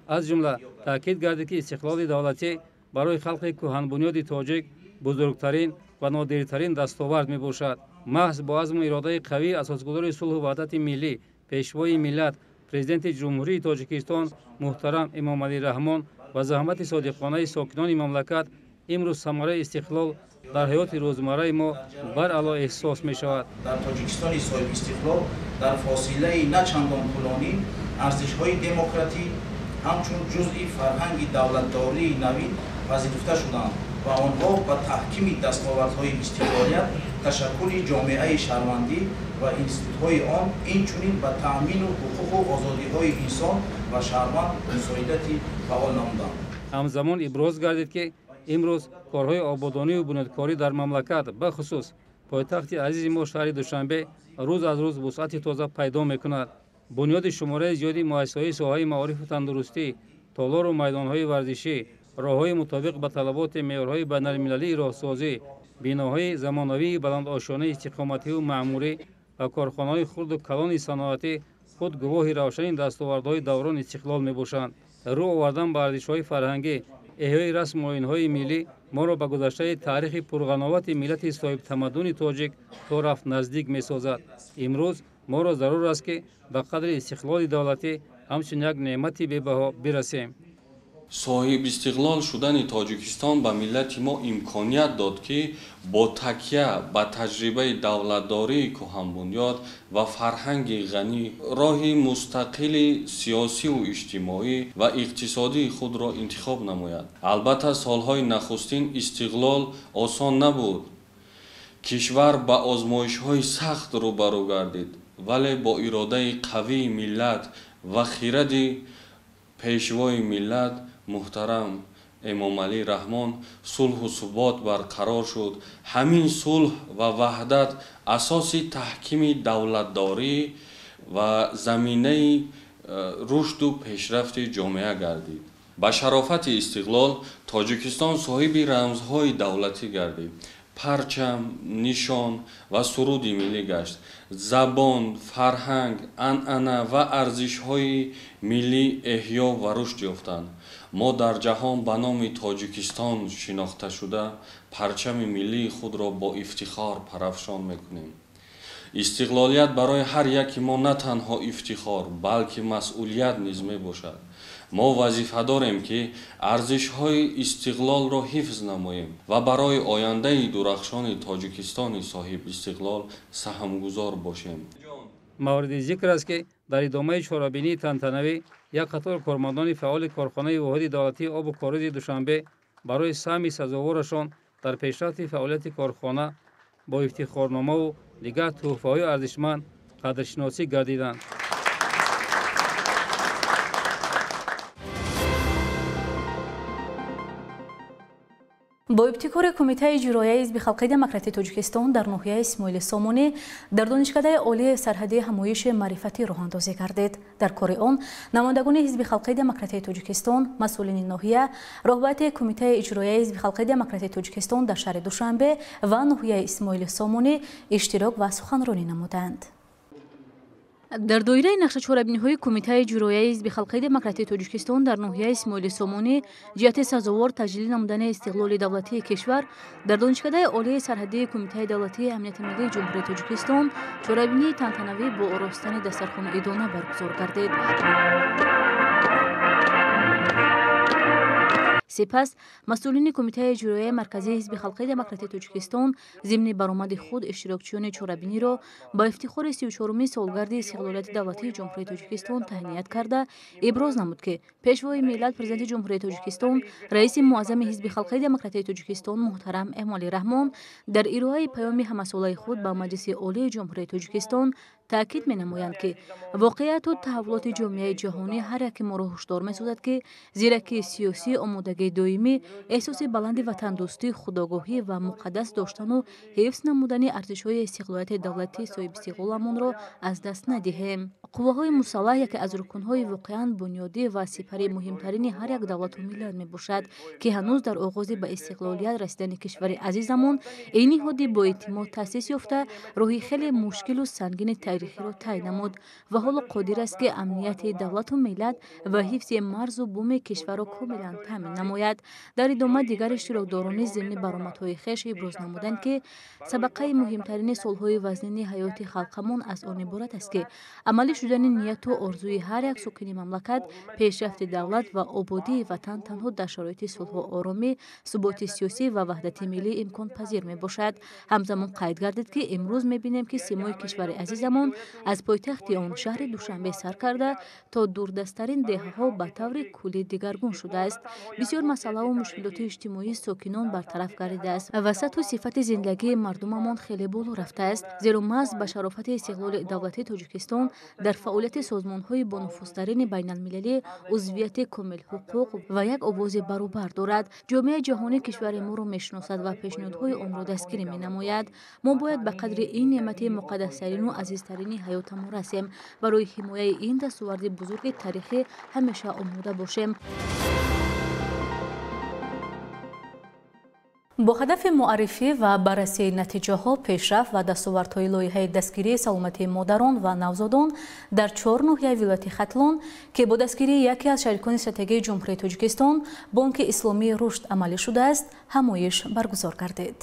Аз ҷумла таъкид гардид, ки истиқлоли давлатӣ барои халқи кӯҳанбунёди тоҷик бузургтарин ва нодиртарин дастовард мебошад. Маҳз бо азму иродаи қавии асосгузори сулҳу ваҳдати миллӣ, пешвои миллат, президенти Ҷумҳурии Тоҷикистон муҳтарам Эмомалӣ Раҳмон ва заҳмати содиқонаи сокинони мамлакат имрӯз самараи истиқлол дар ҳаёти рӯзмарраи мо баръало эҳсос мешавад. Дар Тоҷикистони соҳибистиқлол дар фосилаи на чандон тӯлонӣ арзишҳои демократӣ, ҳамчун ҷузъи фарҳанги давлатдории навин пазируфта шуданд ва онҳо ба таҳкими дастовардҳои истиқлолият, ташаккули ҷомеаи шаҳрвандӣ ва институтҳои он, инчунин ба таъмину ҳуқуқу озодиҳои инсон ва шаҳрванд мусоидати фаъол намуданд. Ҳамзамон иброз гардид, ки имрӯз корҳои ободонию бунёдкорӣ дар мамлакат, бахусус пойтахти азизи мо шаҳри Душанбе, рӯз аз рӯз вусъати тоза пайдо мекунад. Бунёди шумораи зиёди муассисаҳои соҳаи маорифу тандурустӣ, толору майдонҳои варзишӣ, роҳҳои мутобиқ ба талаботи меъёрҳои байналмилалии роҳсозӣ, биноҳои замонавии баландошёнаи истиқомативу маъмурӣ ва корхонаҳои хурду калони саноатӣ худ гувоҳи равшани дастовардҳои даврони истиқлол мебошанд. Рӯ овардан ба арзишҳои фарҳангӣ, эҳёи расму оинҳои миллӣ моро ба гузаштаи таърихи пурғановати миллати соҳибтамаддуни тоҷик то рафт наздик месозад. Имрӯз моро зарур аст, ки ба қадри истиқлоли давлатӣ ҳамчун як неъмати бебаҳо бирасем. Соҳибистиқлол шудани Тоҷикистон ба миллати мо имконият дод, ки бо такя ба таҷрибаи давлатдории кӯҳанбунёд ва фарҳанги ғанӣ роҳи мустақили сиёсиву иҷтимоӣ ва иқтисодии худро интихоб намояд. Албатта, солҳои нахустин истиқлол осон набуд. Кишвар ба озмоишҳои сахт рӯбарӯ гардид, вале бо иродаи қавии миллат ва хиради пешвои миллат муҳтарам Эмомалӣ Раҳмон сулҳу субот барқарор шуд. Ҳамин сулҳ ва ваҳдат асоси таҳкими давлатдорӣ ва заминаи рушду пешрафти ҷомеа гардид. Ба шарофати истиқлол Тоҷикистон соҳиби рамзҳои давлатӣ гардид. Парчам, нишон ва суруди миллӣ гашт. Забон, фарҳанг, анъана ва арзишҳои миллӣ эҳё ва рушд ёфтанд. Мо дар ҷаҳон ба номи Тоҷикистон шинохта шуда, парчами миллии худро бо ифтихор парафшон мекунем. Истиқлолият барои ҳар яки мо на танҳо ифтихор, балки масъулият низ мебошад. Мо вазифа дорем, ки арзишҳои истиқлолро ҳифз намоем ва барои ояндаи дурахшони Тоҷикистони соҳибистиқлол саҳмгузор бошем. Мавриди зикр аст, ки дар идомаи чорабинии тантанавӣ як қатор кормандони фаъоли корхонаи воҳиди давлатии обу коризи Душанбе барои саҳми сазоворашон дар пешрафти фаъолияти корхона бо ифтихорномаву дигар тӯҳфаҳои арзишманд қадршиносӣ гардиданд. Бо ибтикори Кумитаи иҷроияи Ҳизби халқии демократии Тоҷикистон дар ноҳияи Исмоили Сомонӣ дар Донишкадаи олии сарҳадии ҳамоиши маърифатӣ роҳандозӣ гардид. Дар кори он намояндагони Ҳизби халқии демократии Тоҷикистон, масъулини ноҳия, роҳбарияти Кумитаи иҷроияи Ҳизби халқии демократии Тоҷикистон дар шаҳри Душанбе ва ноҳияи Исмоили Сомонӣ иштирок ва суханронӣ намуданд. Дар доираи нақшачорабиниҳои Кумитаи иҷроияи Ҳизби халқии демократии Тоҷикистон дар ноҳияи Исмоили Сомонӣ ҷиҳати сазовор таҷлил намудани истиқлоли давлатии кишвар дар Донишкадаи олии сарҳадии Кумитаи давлатии амнияти миллии Ҷумҳурии Тоҷикистон чорабинии тантанавӣ бо оростани дастархони идона баргузор гардид. Сипас масъулини Кумитаи иҷроияи марказии Ҳизби халқии демократии Тоҷикистон зимни баромади худ иштирокчиёни чорабиниро ба ифтихори 34-умин солгарди истиқлолияти давлатии Ҷумҳурии Тоҷикистон таҳният карда, иброз намуд, ки Пешвои миллат, Президенти Ҷумҳурии Тоҷикистон, раиси муаззами Ҳизби халқии демократии Тоҷикистон муҳтарам Эмомалӣ Раҳмон дар ироаи паёми ҳамасолаи худ ба Маҷлиси Олии Ҷумҳурии Тоҷикистон таъкид менамоянд, ки воқеияту таҳаввулоти ҷомеаи ҷаҳонӣ ҳар яке моро ҳушдор месозад, ки зиракии сиёсӣ, омодагии доимӣ, эҳсоси баланди ватандӯстӣ, худогоҳӣ ва муқаддас доштану ҳифз намудани арзишҳои истиқлолияти давлатии соҳибистиқлоламонро аз даст надиҳем. Қувваҳои мусаллаҳ яке аз рукнҳои воқеан бунёдӣ ва сипари муҳимтарини ҳар як давлату миллат мебошад, ки ҳанӯз дар оғози ба истиқлолият расидани кишвари азизамон ин ниҳоди боэътимод таъсис ёфта, роҳи хеле мушкилу сангини таърихиро тай намуд ва ҳоло қодир аст, ки амнияти давлату миллат ва ҳифзи марзу буми кишварро комилан таъмин намояд. намояд. Дар идома дигар иштирокдорони зимни баромадҳои хеш иброз намуданд, ки сабақаи муҳимтарини солҳои вазнини ҳаёти халқамон аз он иборат аст, ки амалӣ шудани нияту орзуи ҳар як сокини мамлакат, пешрафти давлат ва ободии ватан танҳо дар шароити сулҳу оромӣ, суботи сиёсӣ ва ваҳдати миллӣ имконпазир мебошад. Ҳамзамон қайд гардид, ки имрӯз мебинем, ки симои кишвари азизамон аз пойтахти он шаҳри Душанбе сар карда то дурдасттарин деҳаҳо ба таври куллӣ дигаргун шудааст. Бисёр масъалаву мушкилоти иҷтимоии сокинон бартараф гардидааст ва сатҳу сифати зиндагии мардумамон хеле боло рафтааст. Зеро маҳз ба шарофати истиқлоли давлатии Тоҷикистон дар фаъолияти созмонҳои бонуфузтарини байналмилалӣ узвияти комилҳуқуқ ва як овози баробар дорад. Ҷомеаи ҷаҳонӣ кишвари моро мешиносад ва пешниҳодҳои онро дастгирӣ менамояд. Мо бояд ба қадри ин неъмати муқаддастарину азизтарини ҳаётамон расем. Барои ҳимояи ин дастоварди бузурги таърихӣ ҳамеша омода бошем. Бо ҳадафи муаррифӣ ва баррасии натиҷаҳо, пешрафт ва дастовардҳои лоиҳаи дастгирии саломатии модарон ва навзодон дар 4 ноҳияи вилояти Хатлон, ки бо дастгирии яке аз шарикони стратегии Ҷумҳурии Тоҷикистон, Бонки Исломии Рушд амалӣ шудааст, ҳамоиш баргузор гардид.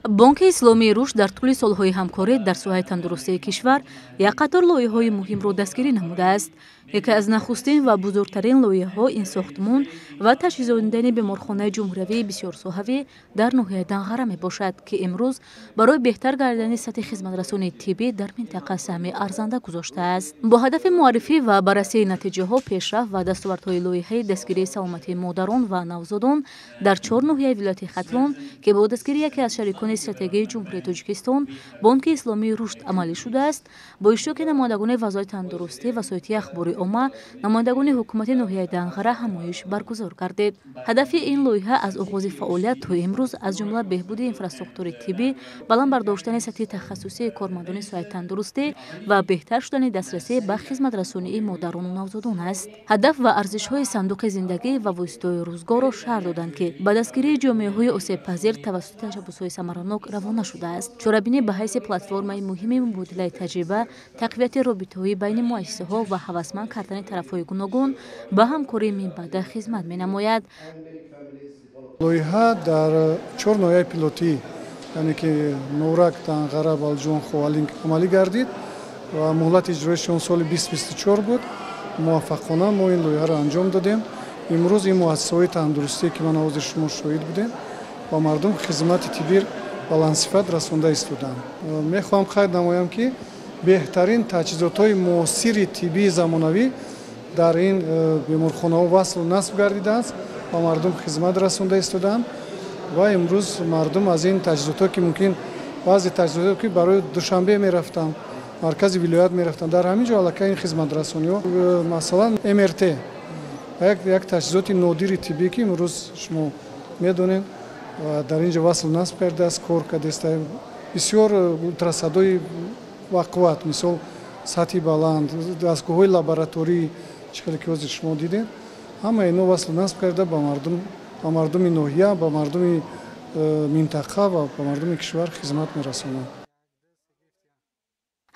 Бонки Исломии Рушд дар тӯли солҳои ҳамкорӣ дар соҳаи тандурустии кишвар як қатор лоиҳаҳои муҳимро дастгирӣ намудааст. Яке аз нахустин ва бузургтарин лоиҳаҳо ин сохтмон ва таҷҳизонидани беморхонаи ҷумҳуриявии бисёрсоҳавӣ дар ноҳияи Данғара мебошад, ки имрӯз барои беҳтар гардидани сатҳи хизматрасонии тиббӣ дар минтақа саҳми арзанда гузоштааст. Бо ҳадафи муаррифӣ ва баррасии натиҷаҳо, пешрафт ва дастовардҳои лоиҳаи дастгирии саломатии модарон ва навзодон дар 4 ноҳияи вилояти Хатлон, ки бо дастгирии яке аз шарикони стратегии Ҷумҳурии Тоҷикистон, Бонки Исломии Рушд амалӣ шудааст, бо иштироки намояндагони вазорати тандурустӣ, васоити ахбори омма, намояндагони ҳукумати ноҳияи Данғара ҳамоиш баргузор гардид. Ҳадафи ин лоиҳа аз оғози фаъолият то имрӯз аз ҷумла беҳбуди инфраструктури тиббӣ, баланд бардоштани сатҳи тахассусии кормандони соҳаи тандурустӣ ва беҳтар шудани дастрасӣ ба хизматрасонии модарону навзодон аст. Ҳадаф ва арзишҳои сандуқи зиндагӣ ва воситаҳои рӯзгорро шарҳ доданд, ки ба дастгирии ҷомеаҳои осебпазир тавассути ташаббусҳои самаранок равона шудааст. Чорабинӣ ба ҳайси платформаи муҳими мубодилаи таҷриба, тақвияти робитаҳои байни муассисаҳо ва ҳавасманд кардани тарафҳои гуногун ба ҳамкории минбаъда хизмат менамояд. Лоиҳа дар 4 ноҳияи пилотӣ, яъне ки Норак, Данғара, Балҷон, Ховалинг амалӣ гардид ва муҳлати иҷроиши он соли 2024 буд. Муваффақона мо ин лоиҳаро анҷом додем. Имрӯз ин муассисаҳои тандурустие, ки ман ҳозир шумо шоҳид будем, ба мардум хизмати тиббӣ баландсифат расонда истодаанд. Мехоҳам қайд намоям, ки беҳтарин таҷҳизотҳои муосири тиббии замонавӣ дар ин беморхонаҳо васлу насб гардидааст, ба мардум хизмат расонда истодаанд ва имрӯз мардум аз ин таҷҳизотҳо, ки мумкин баъзе таҷҳизотҳо, ки барои Душанбе мерафтанд, маркази вилоят мерафтанд, дар ҳамин ҷо аллакай ин хизматрасониҳо, масалан МРТ, як таҷҳизоти нодири тиббӣ, ки имрӯз шумо медонед, дар ин ҷо васл насб кардааст, кор кардааст. Бисёр ултрасадои бақувват, мисол сатҳи баланд, дастгоҳҳои лабораторӣ, чӣ хеле ки ҳозир шумо дидед, ҳама ино васл насб карда ба мардуми ноҳия, ба мардуми минтақа ва ба мардуми кишвар хизмат мерасонанд.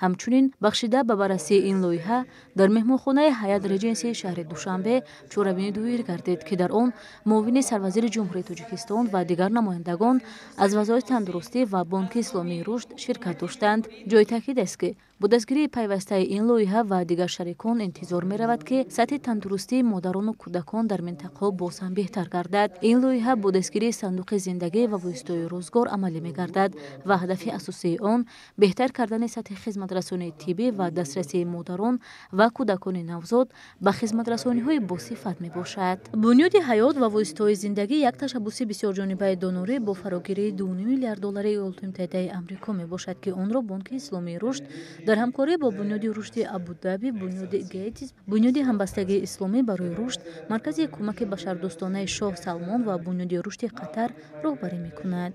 Ҳамчунин бахшида ба баррасии ин лоиҳа дар меҳмонхонаи Ҳаят Реҷенсии шаҳри Душанбе чорабинӣ доир гардид, ки дар он муовини сарвазири Ҷумҳурии Тоҷикистон ва дигар намояндагон аз Вазорати тандурустӣ ва Бонки Исломии Рушд ширкат доштанд. Ҷои таъкид аст, ки бо дастгирии пайвастаи ин лоиҳа ва дигар шарикон интизор меравад, ки сатҳи тандурустии модарону кӯдакон дар минтақаҳо боз ҳам беҳтар гардад. Ин лоиҳа бо дастгирии сандуқи зиндагӣ ва воситаҳои рӯзгор амалӣ мегардад ва ҳадафи асосии он беҳтар кардани сатҳи хизматрасонии тиббӣ ва дастрасии модарон ва кӯдакони навзод ба хизматрасониҳои босифат мебошад. Бунёди ҳаёт ва воситаҳои зиндагӣ як ташаббуси бисёрҷонибаи донорӣ бо фарогирии 2,5 миллиард доллари Иёлоти Муттаҳидаи Амрико мебошад, ки онро Бонки Исломии Рушд дар ҳамкорӣ бо Бунёди рушди Абудаби, Бунёди Гейтс, Бунёди ҳамбастагии исломӣ барои рушд, Маркази кӯмаки башардӯстонаи Шоҳ Салмон ва Бунёди рушди Қатар роҳбарӣ мекунад.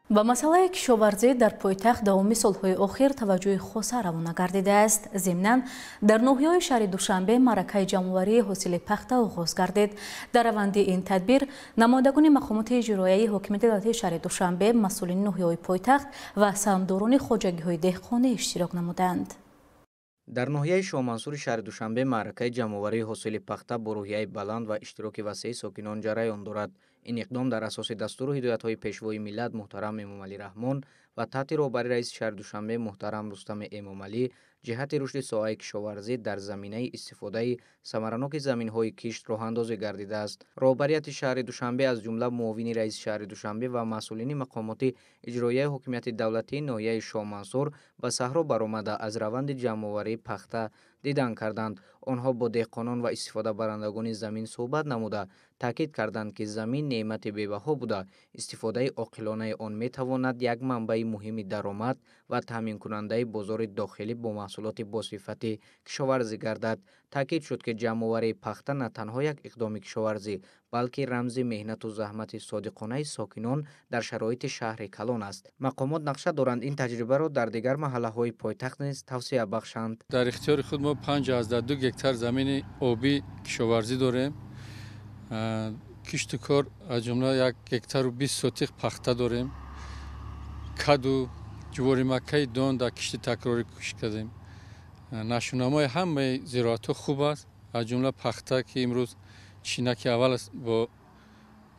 Ба масъалаи кишоварзӣ дар пойтахт давоми солҳои охир таваҷҷӯҳи хоса равона гардидааст. Зимнан дар ноҳияҳои шаҳри Душанбе маъракаи ҷамъоварии ҳосили пахта оғоз гардид. Дар раванди ин тадбир намояндагони мақомоти иҷроияи ҳокимияти давлатии шаҳри Душанбе, масъулини ноҳияҳои пойтахт ва саҳмдорони хоҷагиҳои деҳқонӣ иштирок намуданд. Дар ноҳияи Шоҳмансури шаҳри Душанбе маъракаи ҷамъоварии ҳосили пахта бо рӯҳияи баланд ва иштироки васеи сокинон ҷараён дорад. Ин иқдом дар асоси дастуру ҳидоятҳои Пешвои миллат муҳтарам Эмомалӣ Раҳмон ва таҳти роҳбари раиси шаҳри Душанбе муҳтарам Рустами Эмомалӣ ҷиҳати рушди соҳаи кишоварзӣ дар заминаи истифодаи самараноки заминҳои кишт роҳандозӣ гардидааст. Роҳбарияти шаҳри Душанбе аз ҷумла муовини раиси шаҳри Душанбе ва масъулини мақомоти иҷроияи ҳокимияти давлатии ноҳияи Шоҳмансур ба саҳро баромада аз раванди ҷамъоварии пахта дидан карданд. Онҳо бо деҳқонон ва истифодабарандагони замин суҳбат намуда таъкид карданд, ки замин неъмати бебаҳо буда, истифодаи оқилонаи он метавонад як манбаи муҳими даромад ва таъминкунандаи бозори дохилӣ бо маҳсулоти босифати кишоварзӣ гардад. Таъкид шуд, ки ҷамъоварии пахта на танҳо як иқдоми кишоварзӣ, балки рамзи меҳнату заҳмати содиқонаи сокинон дар шароити шаҳри калон аст. Мақомот нақша доранд ин таҷрибаро дар дигар маҳаллаҳои пойтахт низ тавсия бахшанд. Дар ихтиёри худ мо 5,2 гектар замини обӣ кишоварзӣ дорем. Кишту кор аз ҷумла 1 гектару 20 сотих пахта дорем. Каду, ҷуворимаккаи дон дар кишти такрорӣ кишт кардем. Нашунамои ҳамаи зироатҳо хуб аст, аз ҷумла пахта, ки имрӯз чинаки аввал аст бо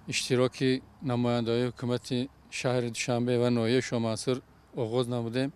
иштироки намояндаҳои ҳукумати шаҳри Душанбе ва ноҳияи Шоҳмансур оғоз намудем.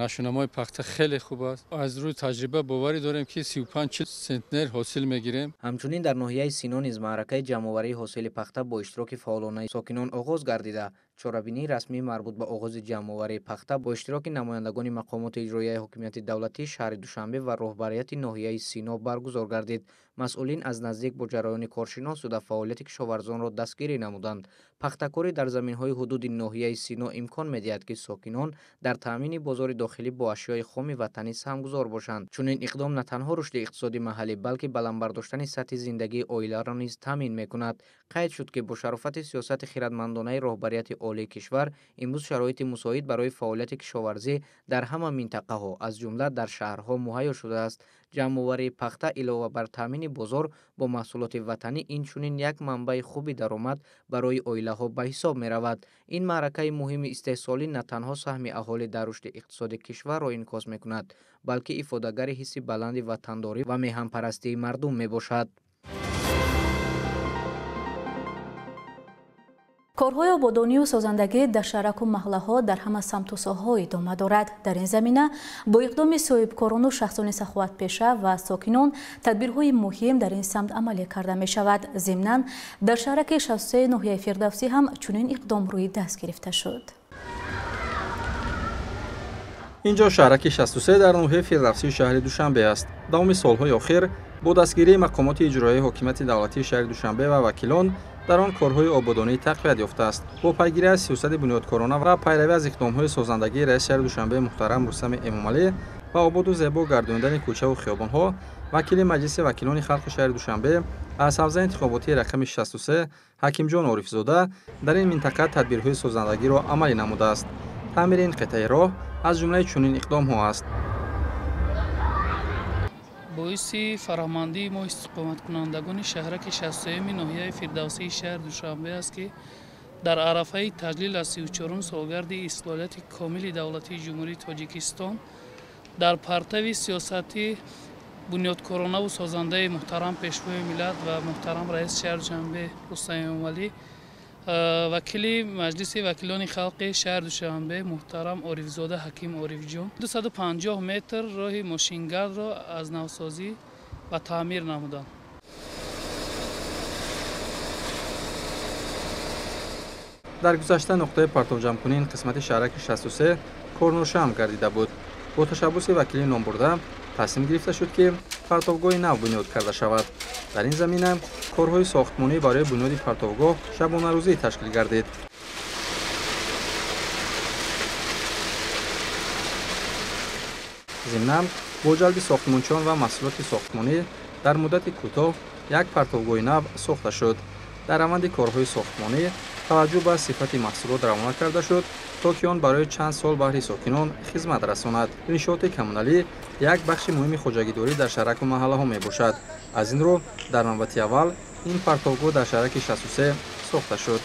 Нашунамои пахта хеле хуб аст. Аз рӯи таҷриба боварӣ дорем, ки 35 центнер ҳосил мегирем. Ҳамчунин дар ноҳияи Сино низ маъракаи ҷамъоварии ҳосили пахта бо иштироки фаъолонаи сокинон оғоз гардида. Чорабинии расмӣ марбут ба оғози ҷамъоварии пахта бо иштироки намояндагони мақомоти иҷроияи ҳокимияти давлатии шаҳри Душанбе ва роҳбарияти ноҳияи Сино баргузор гардид. Масъулин аз наздик бо ҷараёни коршинос шуда фаъолияти кишоварзонро дастгирӣ намуданд. Пахтакорӣ дар заминҳои ҳудуди ноҳияи Сино имкон медиҳад, ки сокинон дар таъмини бозори дохилӣ бо ашёи хоми ватанӣ саҳмгузор бошанд. Чунин иқдом на танҳо рушди иқтисоди маҳаллӣ, балки баланд бардоштани сатҳи зиндагии оиларо низ таъмин мекунад. Қайд шуд, ки бо шарофати сиёсати хирадмандонаи роҳбарияти олии кишвар имрӯз шароити мусоид барои фаъолияти кишоварзӣ дар ҳама минтақаҳо, аз ҷумла дар шаҳрҳо муҳайё шудааст. Ҷамъоварии пахта илова бар таъмини бозор бо маҳсулоти ватанӣ инчунин як манбаи хуби даромад барои оилаҳо ба ҳисоб меравад. Ин маъракаи муҳими истеҳсолӣ на танҳо саҳми аҳолӣ дар рушди иқтисоди кишварро инъикос мекунад, балки ифодагари ҳисси баланди ватандорӣ ва меҳанпарастии мардум мебошад. Корҳои ободонию созандагӣ дар шаҳраку маҳаллаҳо дар ҳама самту соҳаҳо идома дорад. Дар ин замина бо иқдоми соҳибкорону шахсони саховатпеша ва сокинон тадбирҳои муҳим дар ин самт амалӣ карда мешавад. Зимнан дар шаҳраки 63 ноҳияи Фирдавсӣ ҳам чунин иқдом рӯи даст гирифта шуд. Инҷо шаҳраки 63 дар ноҳияи Фирдавсии шаҳри Душанбе аст. Давоми солҳои охир бо дастгирии мақомоти иҷроияи ҳокимияти давлатии шаҳри Душанбе ва вакилон дар он корҳои ободонӣ тақвият ёфтааст. Бо пайгирӣ аз сиёсати бунёдкорона ва пайравӣ аз иқдомҳои созандагии раиси шаҳри Душанбе муҳтарам Рустами Эмомалӣ ва ободу зебо гардонидани кӯчаву хиёбонҳо, вакили Маҷлиси вакилони халқи шаҳри Душанбе аз ҳавзаи интихоботии рақами 63 Ҳакимҷон Орифзода дар ин минтақа тадбирҳои созандагиро амалӣ намудааст. Таъмири ин қитъаи роҳ аз ҷумлаи чунин иқдомҳо аст. Боиси фароҳамандии мо истиқоматкунандагони шаҳраки 63-ми ноҳияи Фирдавсии шаҳри Душанбе аст, ки дар арафаи таҷлил аз 34-ум солгарди истиқлолияти комили давлатии Ҷумҳурии Тоҷикистон дар партави сиёсати бунёдкоронаву созандаи муҳтарам Пешвои миллат ва муҳтарам раиси шаҳри Душанбе Рустам Эмомалӣ, вакили Маҷлиси вакилони халқи шаҳри Душанбе муҳтарам Орифзода Ҳаким Орифҷон 250 метр роҳи мошингардро аз навсозӣ ва таъмир намуданд. Дар гузашта нуқтаи партовҷамъкунии ин қисмати шаҳраки 63 корношаам гардида буд. Бо ташаббуси вакили номбурда тасмим гирифта шуд, ки партовгоҳи нав бунёд карда шавад. Дар ин замина корҳои сохтмонӣ барои бунёди партовгоҳ шабонарӯзӣ ташкил гардид. Зимнан бо ҷалби сохтмончиён ва маҳсулоти сохтмонӣ дар муддати кӯтоҳ як партовгоҳи нав сохта шуд. Дар раванди корҳои сохтмонӣ таваҷҷӯҳ ба сифати маҳсулот равона карда шуд, то ки он барои чанд сол баҳри сокинон хизмат расонад. Иншооти коммуналӣ як бахши муҳими хоҷагидорӣ дар шаҳраку маҳаллаҳо мебошад. Аз ин рӯ дар навбати аввал ин партовгоҳ дар шаҳраки 63 сохта шуд.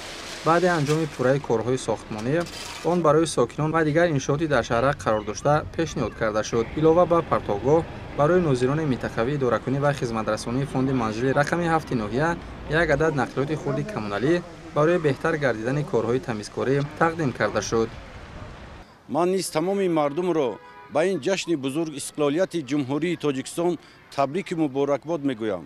Баъди анҷоми пурраи корҳои сохтмонӣ он барои сокинон ва дигар иншооти дар шаҳрак қарор дошта пешниҳод карда шуд. Илова ба партовгоҳ барои нозирони минтақавии идоракунӣ ва хизматрасонии фонди манзили рақами 7 ноҳия як адад нақлиёти хурди коммуналӣ барои беҳтар гардидани корҳои тамизкорӣ тақдим карда шуд. Ман низ тамоми мардумро ба ин ҷашни бузург истиқлолияти Ҷумҳурии Тоҷикистон табрику муборакбод мегӯям.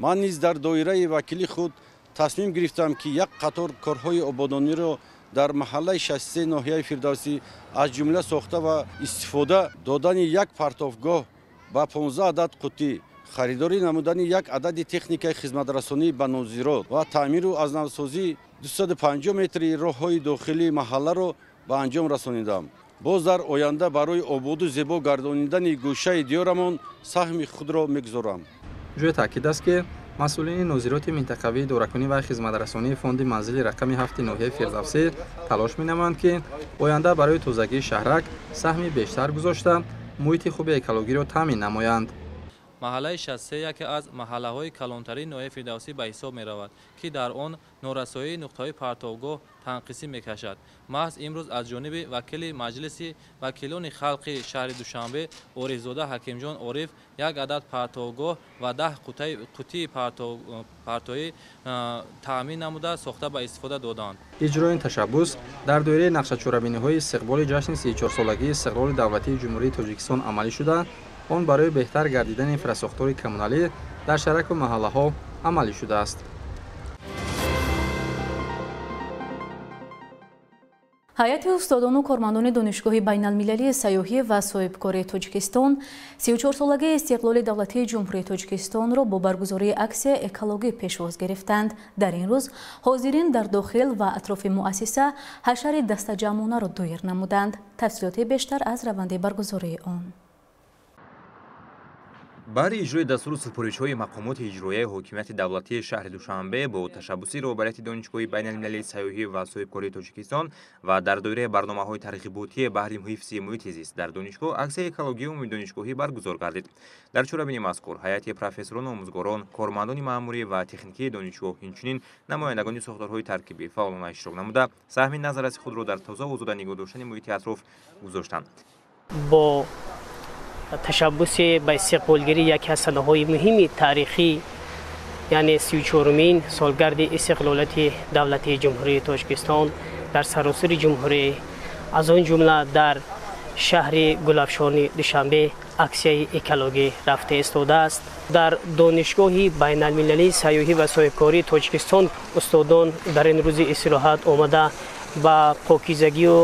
Ман низ дар доираи вакили худ тасмим гирифтам, ки як қатор корҳои ободониро дар маҳаллаи 63 ноҳияи Фирдавсӣ, аз ҷумла сохта ва истифода додани як партовгоҳ ба 15 адад қуттӣ, харидорӣ намудани як адади техникаи хизматрасонӣ ба нозирот ва таъмиру аз навсозии 250 метри роҳҳои дохилии маҳалларо ба анҷом расонидам. Боз дар оянда барои ободу зебо гардонидани гӯшаи диёрамон саҳми худро мегузорам. Ҷои таъкид аст, ки масъулини нозироти минтақавии идоракунӣ ва хизматрасонии фонди манзили рақами 7 ноҳияи Фирдавсӣ талош менамоянд, ки оянда барои тозагии шаҳрак саҳми бештар гузошта, муҳити хуби экологиро таъмин намоянд. Маҳаллаи 63 яке аз маҳаллаҳои калонтарини ноҳияи Фирдавсӣ ба ҳисоб меравад, ки дар он норасоии нуқтаҳои партовгоҳ танқисӣ мекашад. Маҳз имрӯз аз ҷониби вакили Маҷлиси вакилони халқи шаҳри Душанбе Орифзода Ҳакимҷон Ориф як адад партовгоҳ ва 10 қуттии партоӣ таъмин намуда сохта ба истифода доданд. Иҷрои ин ташаббус дар доираи нақшачорабиниҳои истиқболи ҷашни 34-солагии истиқлоли давлатии Ҷумҳурии Тоҷикистон амалӣ шуда, он барои беҳтар гардидани инфрасохтори коммуналӣ дар шаҳраку маҳаллаҳо амалӣ шудааст. Ҳайати устодону кормандони Донишгоҳи байналмилалии сайёҳӣ ва соҳибкории Тоҷикистон 34-солагии истиқлоли давлатии Ҷумҳурии Тоҷикистонро бо баргузории аксия экологӣ пешвоз гирифтанд. Дар ин рӯз ҳозирин дар дохил ва атрофи муассиса ҳашари дастаҷамъонаро доир намуданд. Тафсилоти бештар аз раванди баргузории он. Баъди иҷрои дастуру супоришҳои мақомоти иҷроияи ҳокимияти давлатии шаҳри Душанбе бо ташаббуси роҳбарияти Донишгоҳи байналмилалии сайёҳӣ ва соҳибкории Тоҷикистон ва дар доираи барномаҳои тарғиботии баҳри ҳифзи муҳити зист дар донишгоҳ аксияи экологии умумидонишгоҳӣ баргузор гардид. Дар чорабини мазкур ҳайати профессорону омӯзгорон, кормандони маъмурӣ ва техникии донишгоҳ, инчунин намояндагони сохторҳои таркибӣ фаъолона иштирок намуда, саҳми назарраси худро дар тоза озода нигоҳ доштани муҳити атроф гузоштанд. Бо ташаббуси ба истиқболгирӣ яке аз санаҳои муҳими таърихӣ, яъне 34-умин солгарди истиқлолияти давлатии Ҷумҳурии Тоҷикистон дар саросари ҷумҳурӣ, аз он ҷумла дар шаҳри Гулафшони Душанбе аксияи экологӣ рафта истодааст. Дар Донишгоҳи байналмилалии сайёҳӣ ва соҳибкории Тоҷикистон устодон дар ин рӯзи истироҳат омада ба покизагию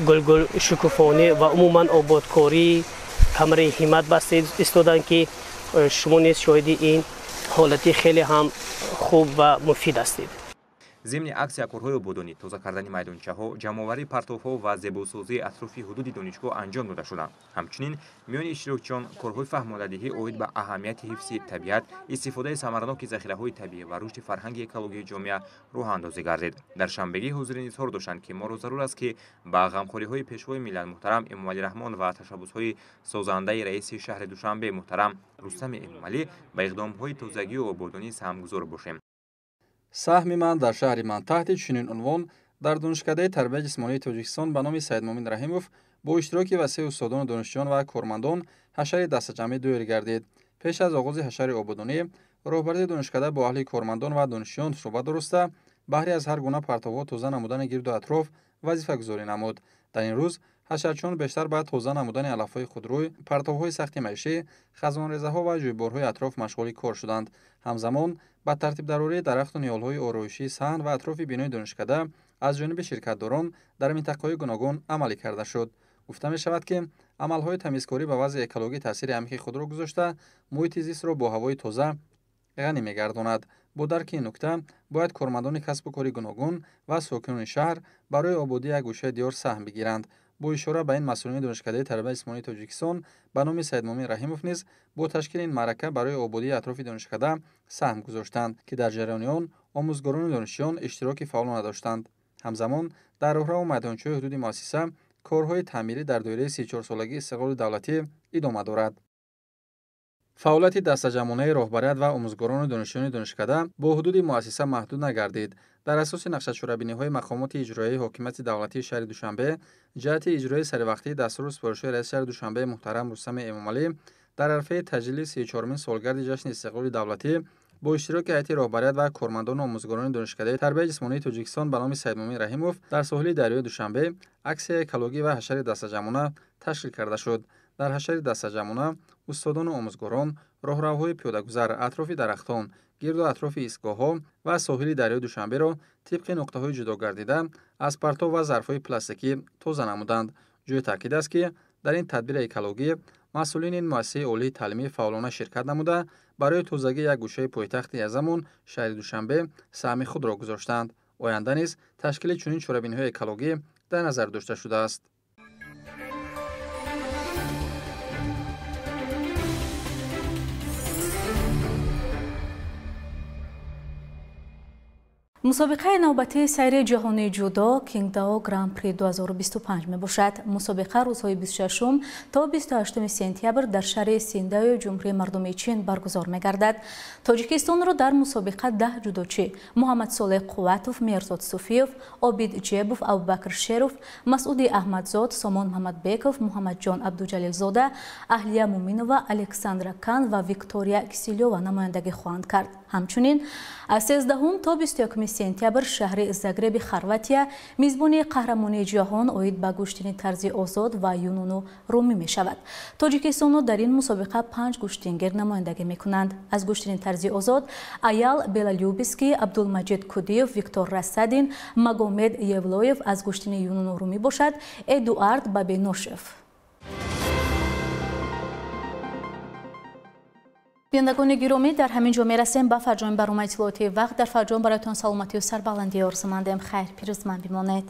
гулгул шукуфонӣ ва умуман ободкорӣ камари ҳиммат баста истоданд, ки шумо низ шоҳиди ин ҳолати хеле ҳам хуб ва муфид ҳастед. Зимни аксия корҳои ободонӣ, тоза кардани майдончаҳо, ҷамъоварии партовҳо ва зебосозии атрофи ҳудуди донишгоҳ анҷом дода шуданд. Ҳамчунин миёни иштирокчиён корҳои фаҳмодадиҳӣ оид ба аҳамияти ҳифзи табиат, истифодаи самараноки захираҳои табиӣ ва рушди фарҳанги экологии ҷомеа роҳандозӣ гардид. Дар шанбегӣ ҳозирин изҳор доштанд, ки моро зарур аст, ки ба ғамхориҳои пешвои миллат муҳтарам Эмомалӣ Раҳмон ва ташаббусҳои созандаи раиси шаҳри Душанбе муҳтарам Рустами Эмомалӣ ба иқдомҳои тозагию ободонӣ саҳмгузор бошем. Саҳми ман дар шаҳри ман таҳти чунин унвон дар Донишкадаи тарбияи ҷисмонии Тоҷикистон ба номи Саидмумин Раҳимов бо иштироки васеи устодону донишҷӯён ва кормандон ҳашари дастаҷамъӣ доир гардид. Пеш аз оғози ҳашари ободонӣ роҳбарияти донишкада бо аҳли кормандон ва донишҷӯён суҳбат дороста, баҳри аз ҳар гуна партовҳо тоза намудани гирду атроф вазифагузорӣ намуд. Дар ин рӯз ҳашарчиён бештар ба тоза намудани алафҳои худрӯй, партовҳои сахти маишӣ, хазонрезаҳо ва ҷӯйборҳои атроф машғули кор шуданд. Ҳамзамон ба тартибдарории дарахту ниҳолҳои ороишии саҳн ва атрофи бинои донишкада аз ҷониби ширкатдорон дар минтақаҳои гуногун амалӣ карда шуд. Гуфта мешавад, ки амалҳои тамизкорӣ ба вазъи экологӣ таъсири амиқи худро гузошта, муҳити зистро бо ҳавои тоза ғанӣ мегардонад. Бо дарки ин нукта бояд кормандони касбу кори гуногун ва сокинони шаҳр барои ободии як гӯшаи диёр саҳм бигиранд. Бо ишора ба ин масъулини Донишкадаи тарбияи ҷисмонии Тоҷикистон ба номи Саидмумин Раҳимов низ бо ташкили ин маърака барои ободии атрофи донишкада саҳм гузоштанд, ки дар ҷараёни он омӯзгорону донишҷӯён иштироки фаъолона доштанд. Ҳамзамон дар роҳраву майдончаҳои ҳудуди муассиса корҳои таъмирӣ дар доираи 34-солагии истиқлоли давлатӣ идома дорад. Фаъолияти дастаҷамъонаи роҳбарият ва омӯзгорону донишҷӯёни донишкада бо ҳудуди муассиса маҳдуд нагардид. Дар асоси нақшачорабиниҳои мақомоти иҷроияи ҳокимияти давлатии шаҳри Душанбе ҷиҳати иҷрои саривақтии дастуру супоришҳои раиси шаҳри Душанбе муҳтарам Рустами Эмомалӣ дар арафаи таҷлили 34-мин солгарди ҷашни истиқлоли давлатӣ бо иштироки ҳайати роҳбарият ва кормандону омӯзгорони донишкадаи тарбияи ҷисмонии Тоҷикистон ба номи Саидмӯмин Раҳимов дар соҳили дарёи Душанбе аксияи экологӣ ва ҳашари дастаҷамъона ташкил карда шуд. Дар ҳашари дастаҷамъона устодону омӯзгорон роҳравҳои пиёдагузар, атрофи дарахтон, гирду атрофи истгоҳҳо ва соҳили дарёи Душанберо тибқи нуқтаҳои ҷудогардида аз партов ва зарфҳои пластикӣ тоза намуданд. Ҷои таъкид аст, ки дар ин тадбири экологӣ масъулини ин муассисаи олии таълимӣ фаъолона ширкат намуда барои тозагии як гӯшаи пойтахти азамон шаҳри Душанбе саҳми худро гузоштанд. Оянда низ ташкили чунин чорабиниҳои экологӣ дар назар дошта шудааст. Мусобиқаи навбатии сайри ҷаҳонии ҷудо Кингдао Гран-при 2025 мебошад. Мусобиқа рӯзҳои 26 то 28 сентябр дар шаҳри Синдаои Ҷумҳурии Мардумии Чин баргузор мегардад. Тоҷикистонро дар мусобиқа 10 ҷудочӣ Муҳаммадсолеҳ Қувватов, Меҳрзод Суфиев, Обид Ҷебов, Абубакр Шеров, Масъуди Аҳмадзод, Сомон Муҳаммадбеков, Муҳаммадҷон Абдуҷалилзода, Аҳлия Муминова, Александра Кан ва Виктория Киселёва намояндагӣ хоҳанд кард. Ҳамчунин аз 13 то 21 сентябр шаҳри Загреби Хорватия мизбони қаҳрамонии ҷаҳон оид ба гӯштини тарзи озод ва юнону румӣ мешавад. Тоҷикистонро дар ин мусобиқа 5 гӯштингир намояндагӣ мекунанд. Аз гӯштини тарзи озод Аял Белалюбиский, Абдулмаҷид Кудиев, Виктор Расадин, Магомед Евлоев, аз гӯштини юнону румӣ бошад Эдуард Бабеношев. Бинандагони гиромӣ, дар ҳамин ҷо мерасем ба фарҷоми барномаи иттилоотии вақт. Дар фарҷом бароятон саломатию сарбаландӣ орзумандем. Хайр, пирӯзманд бимонед.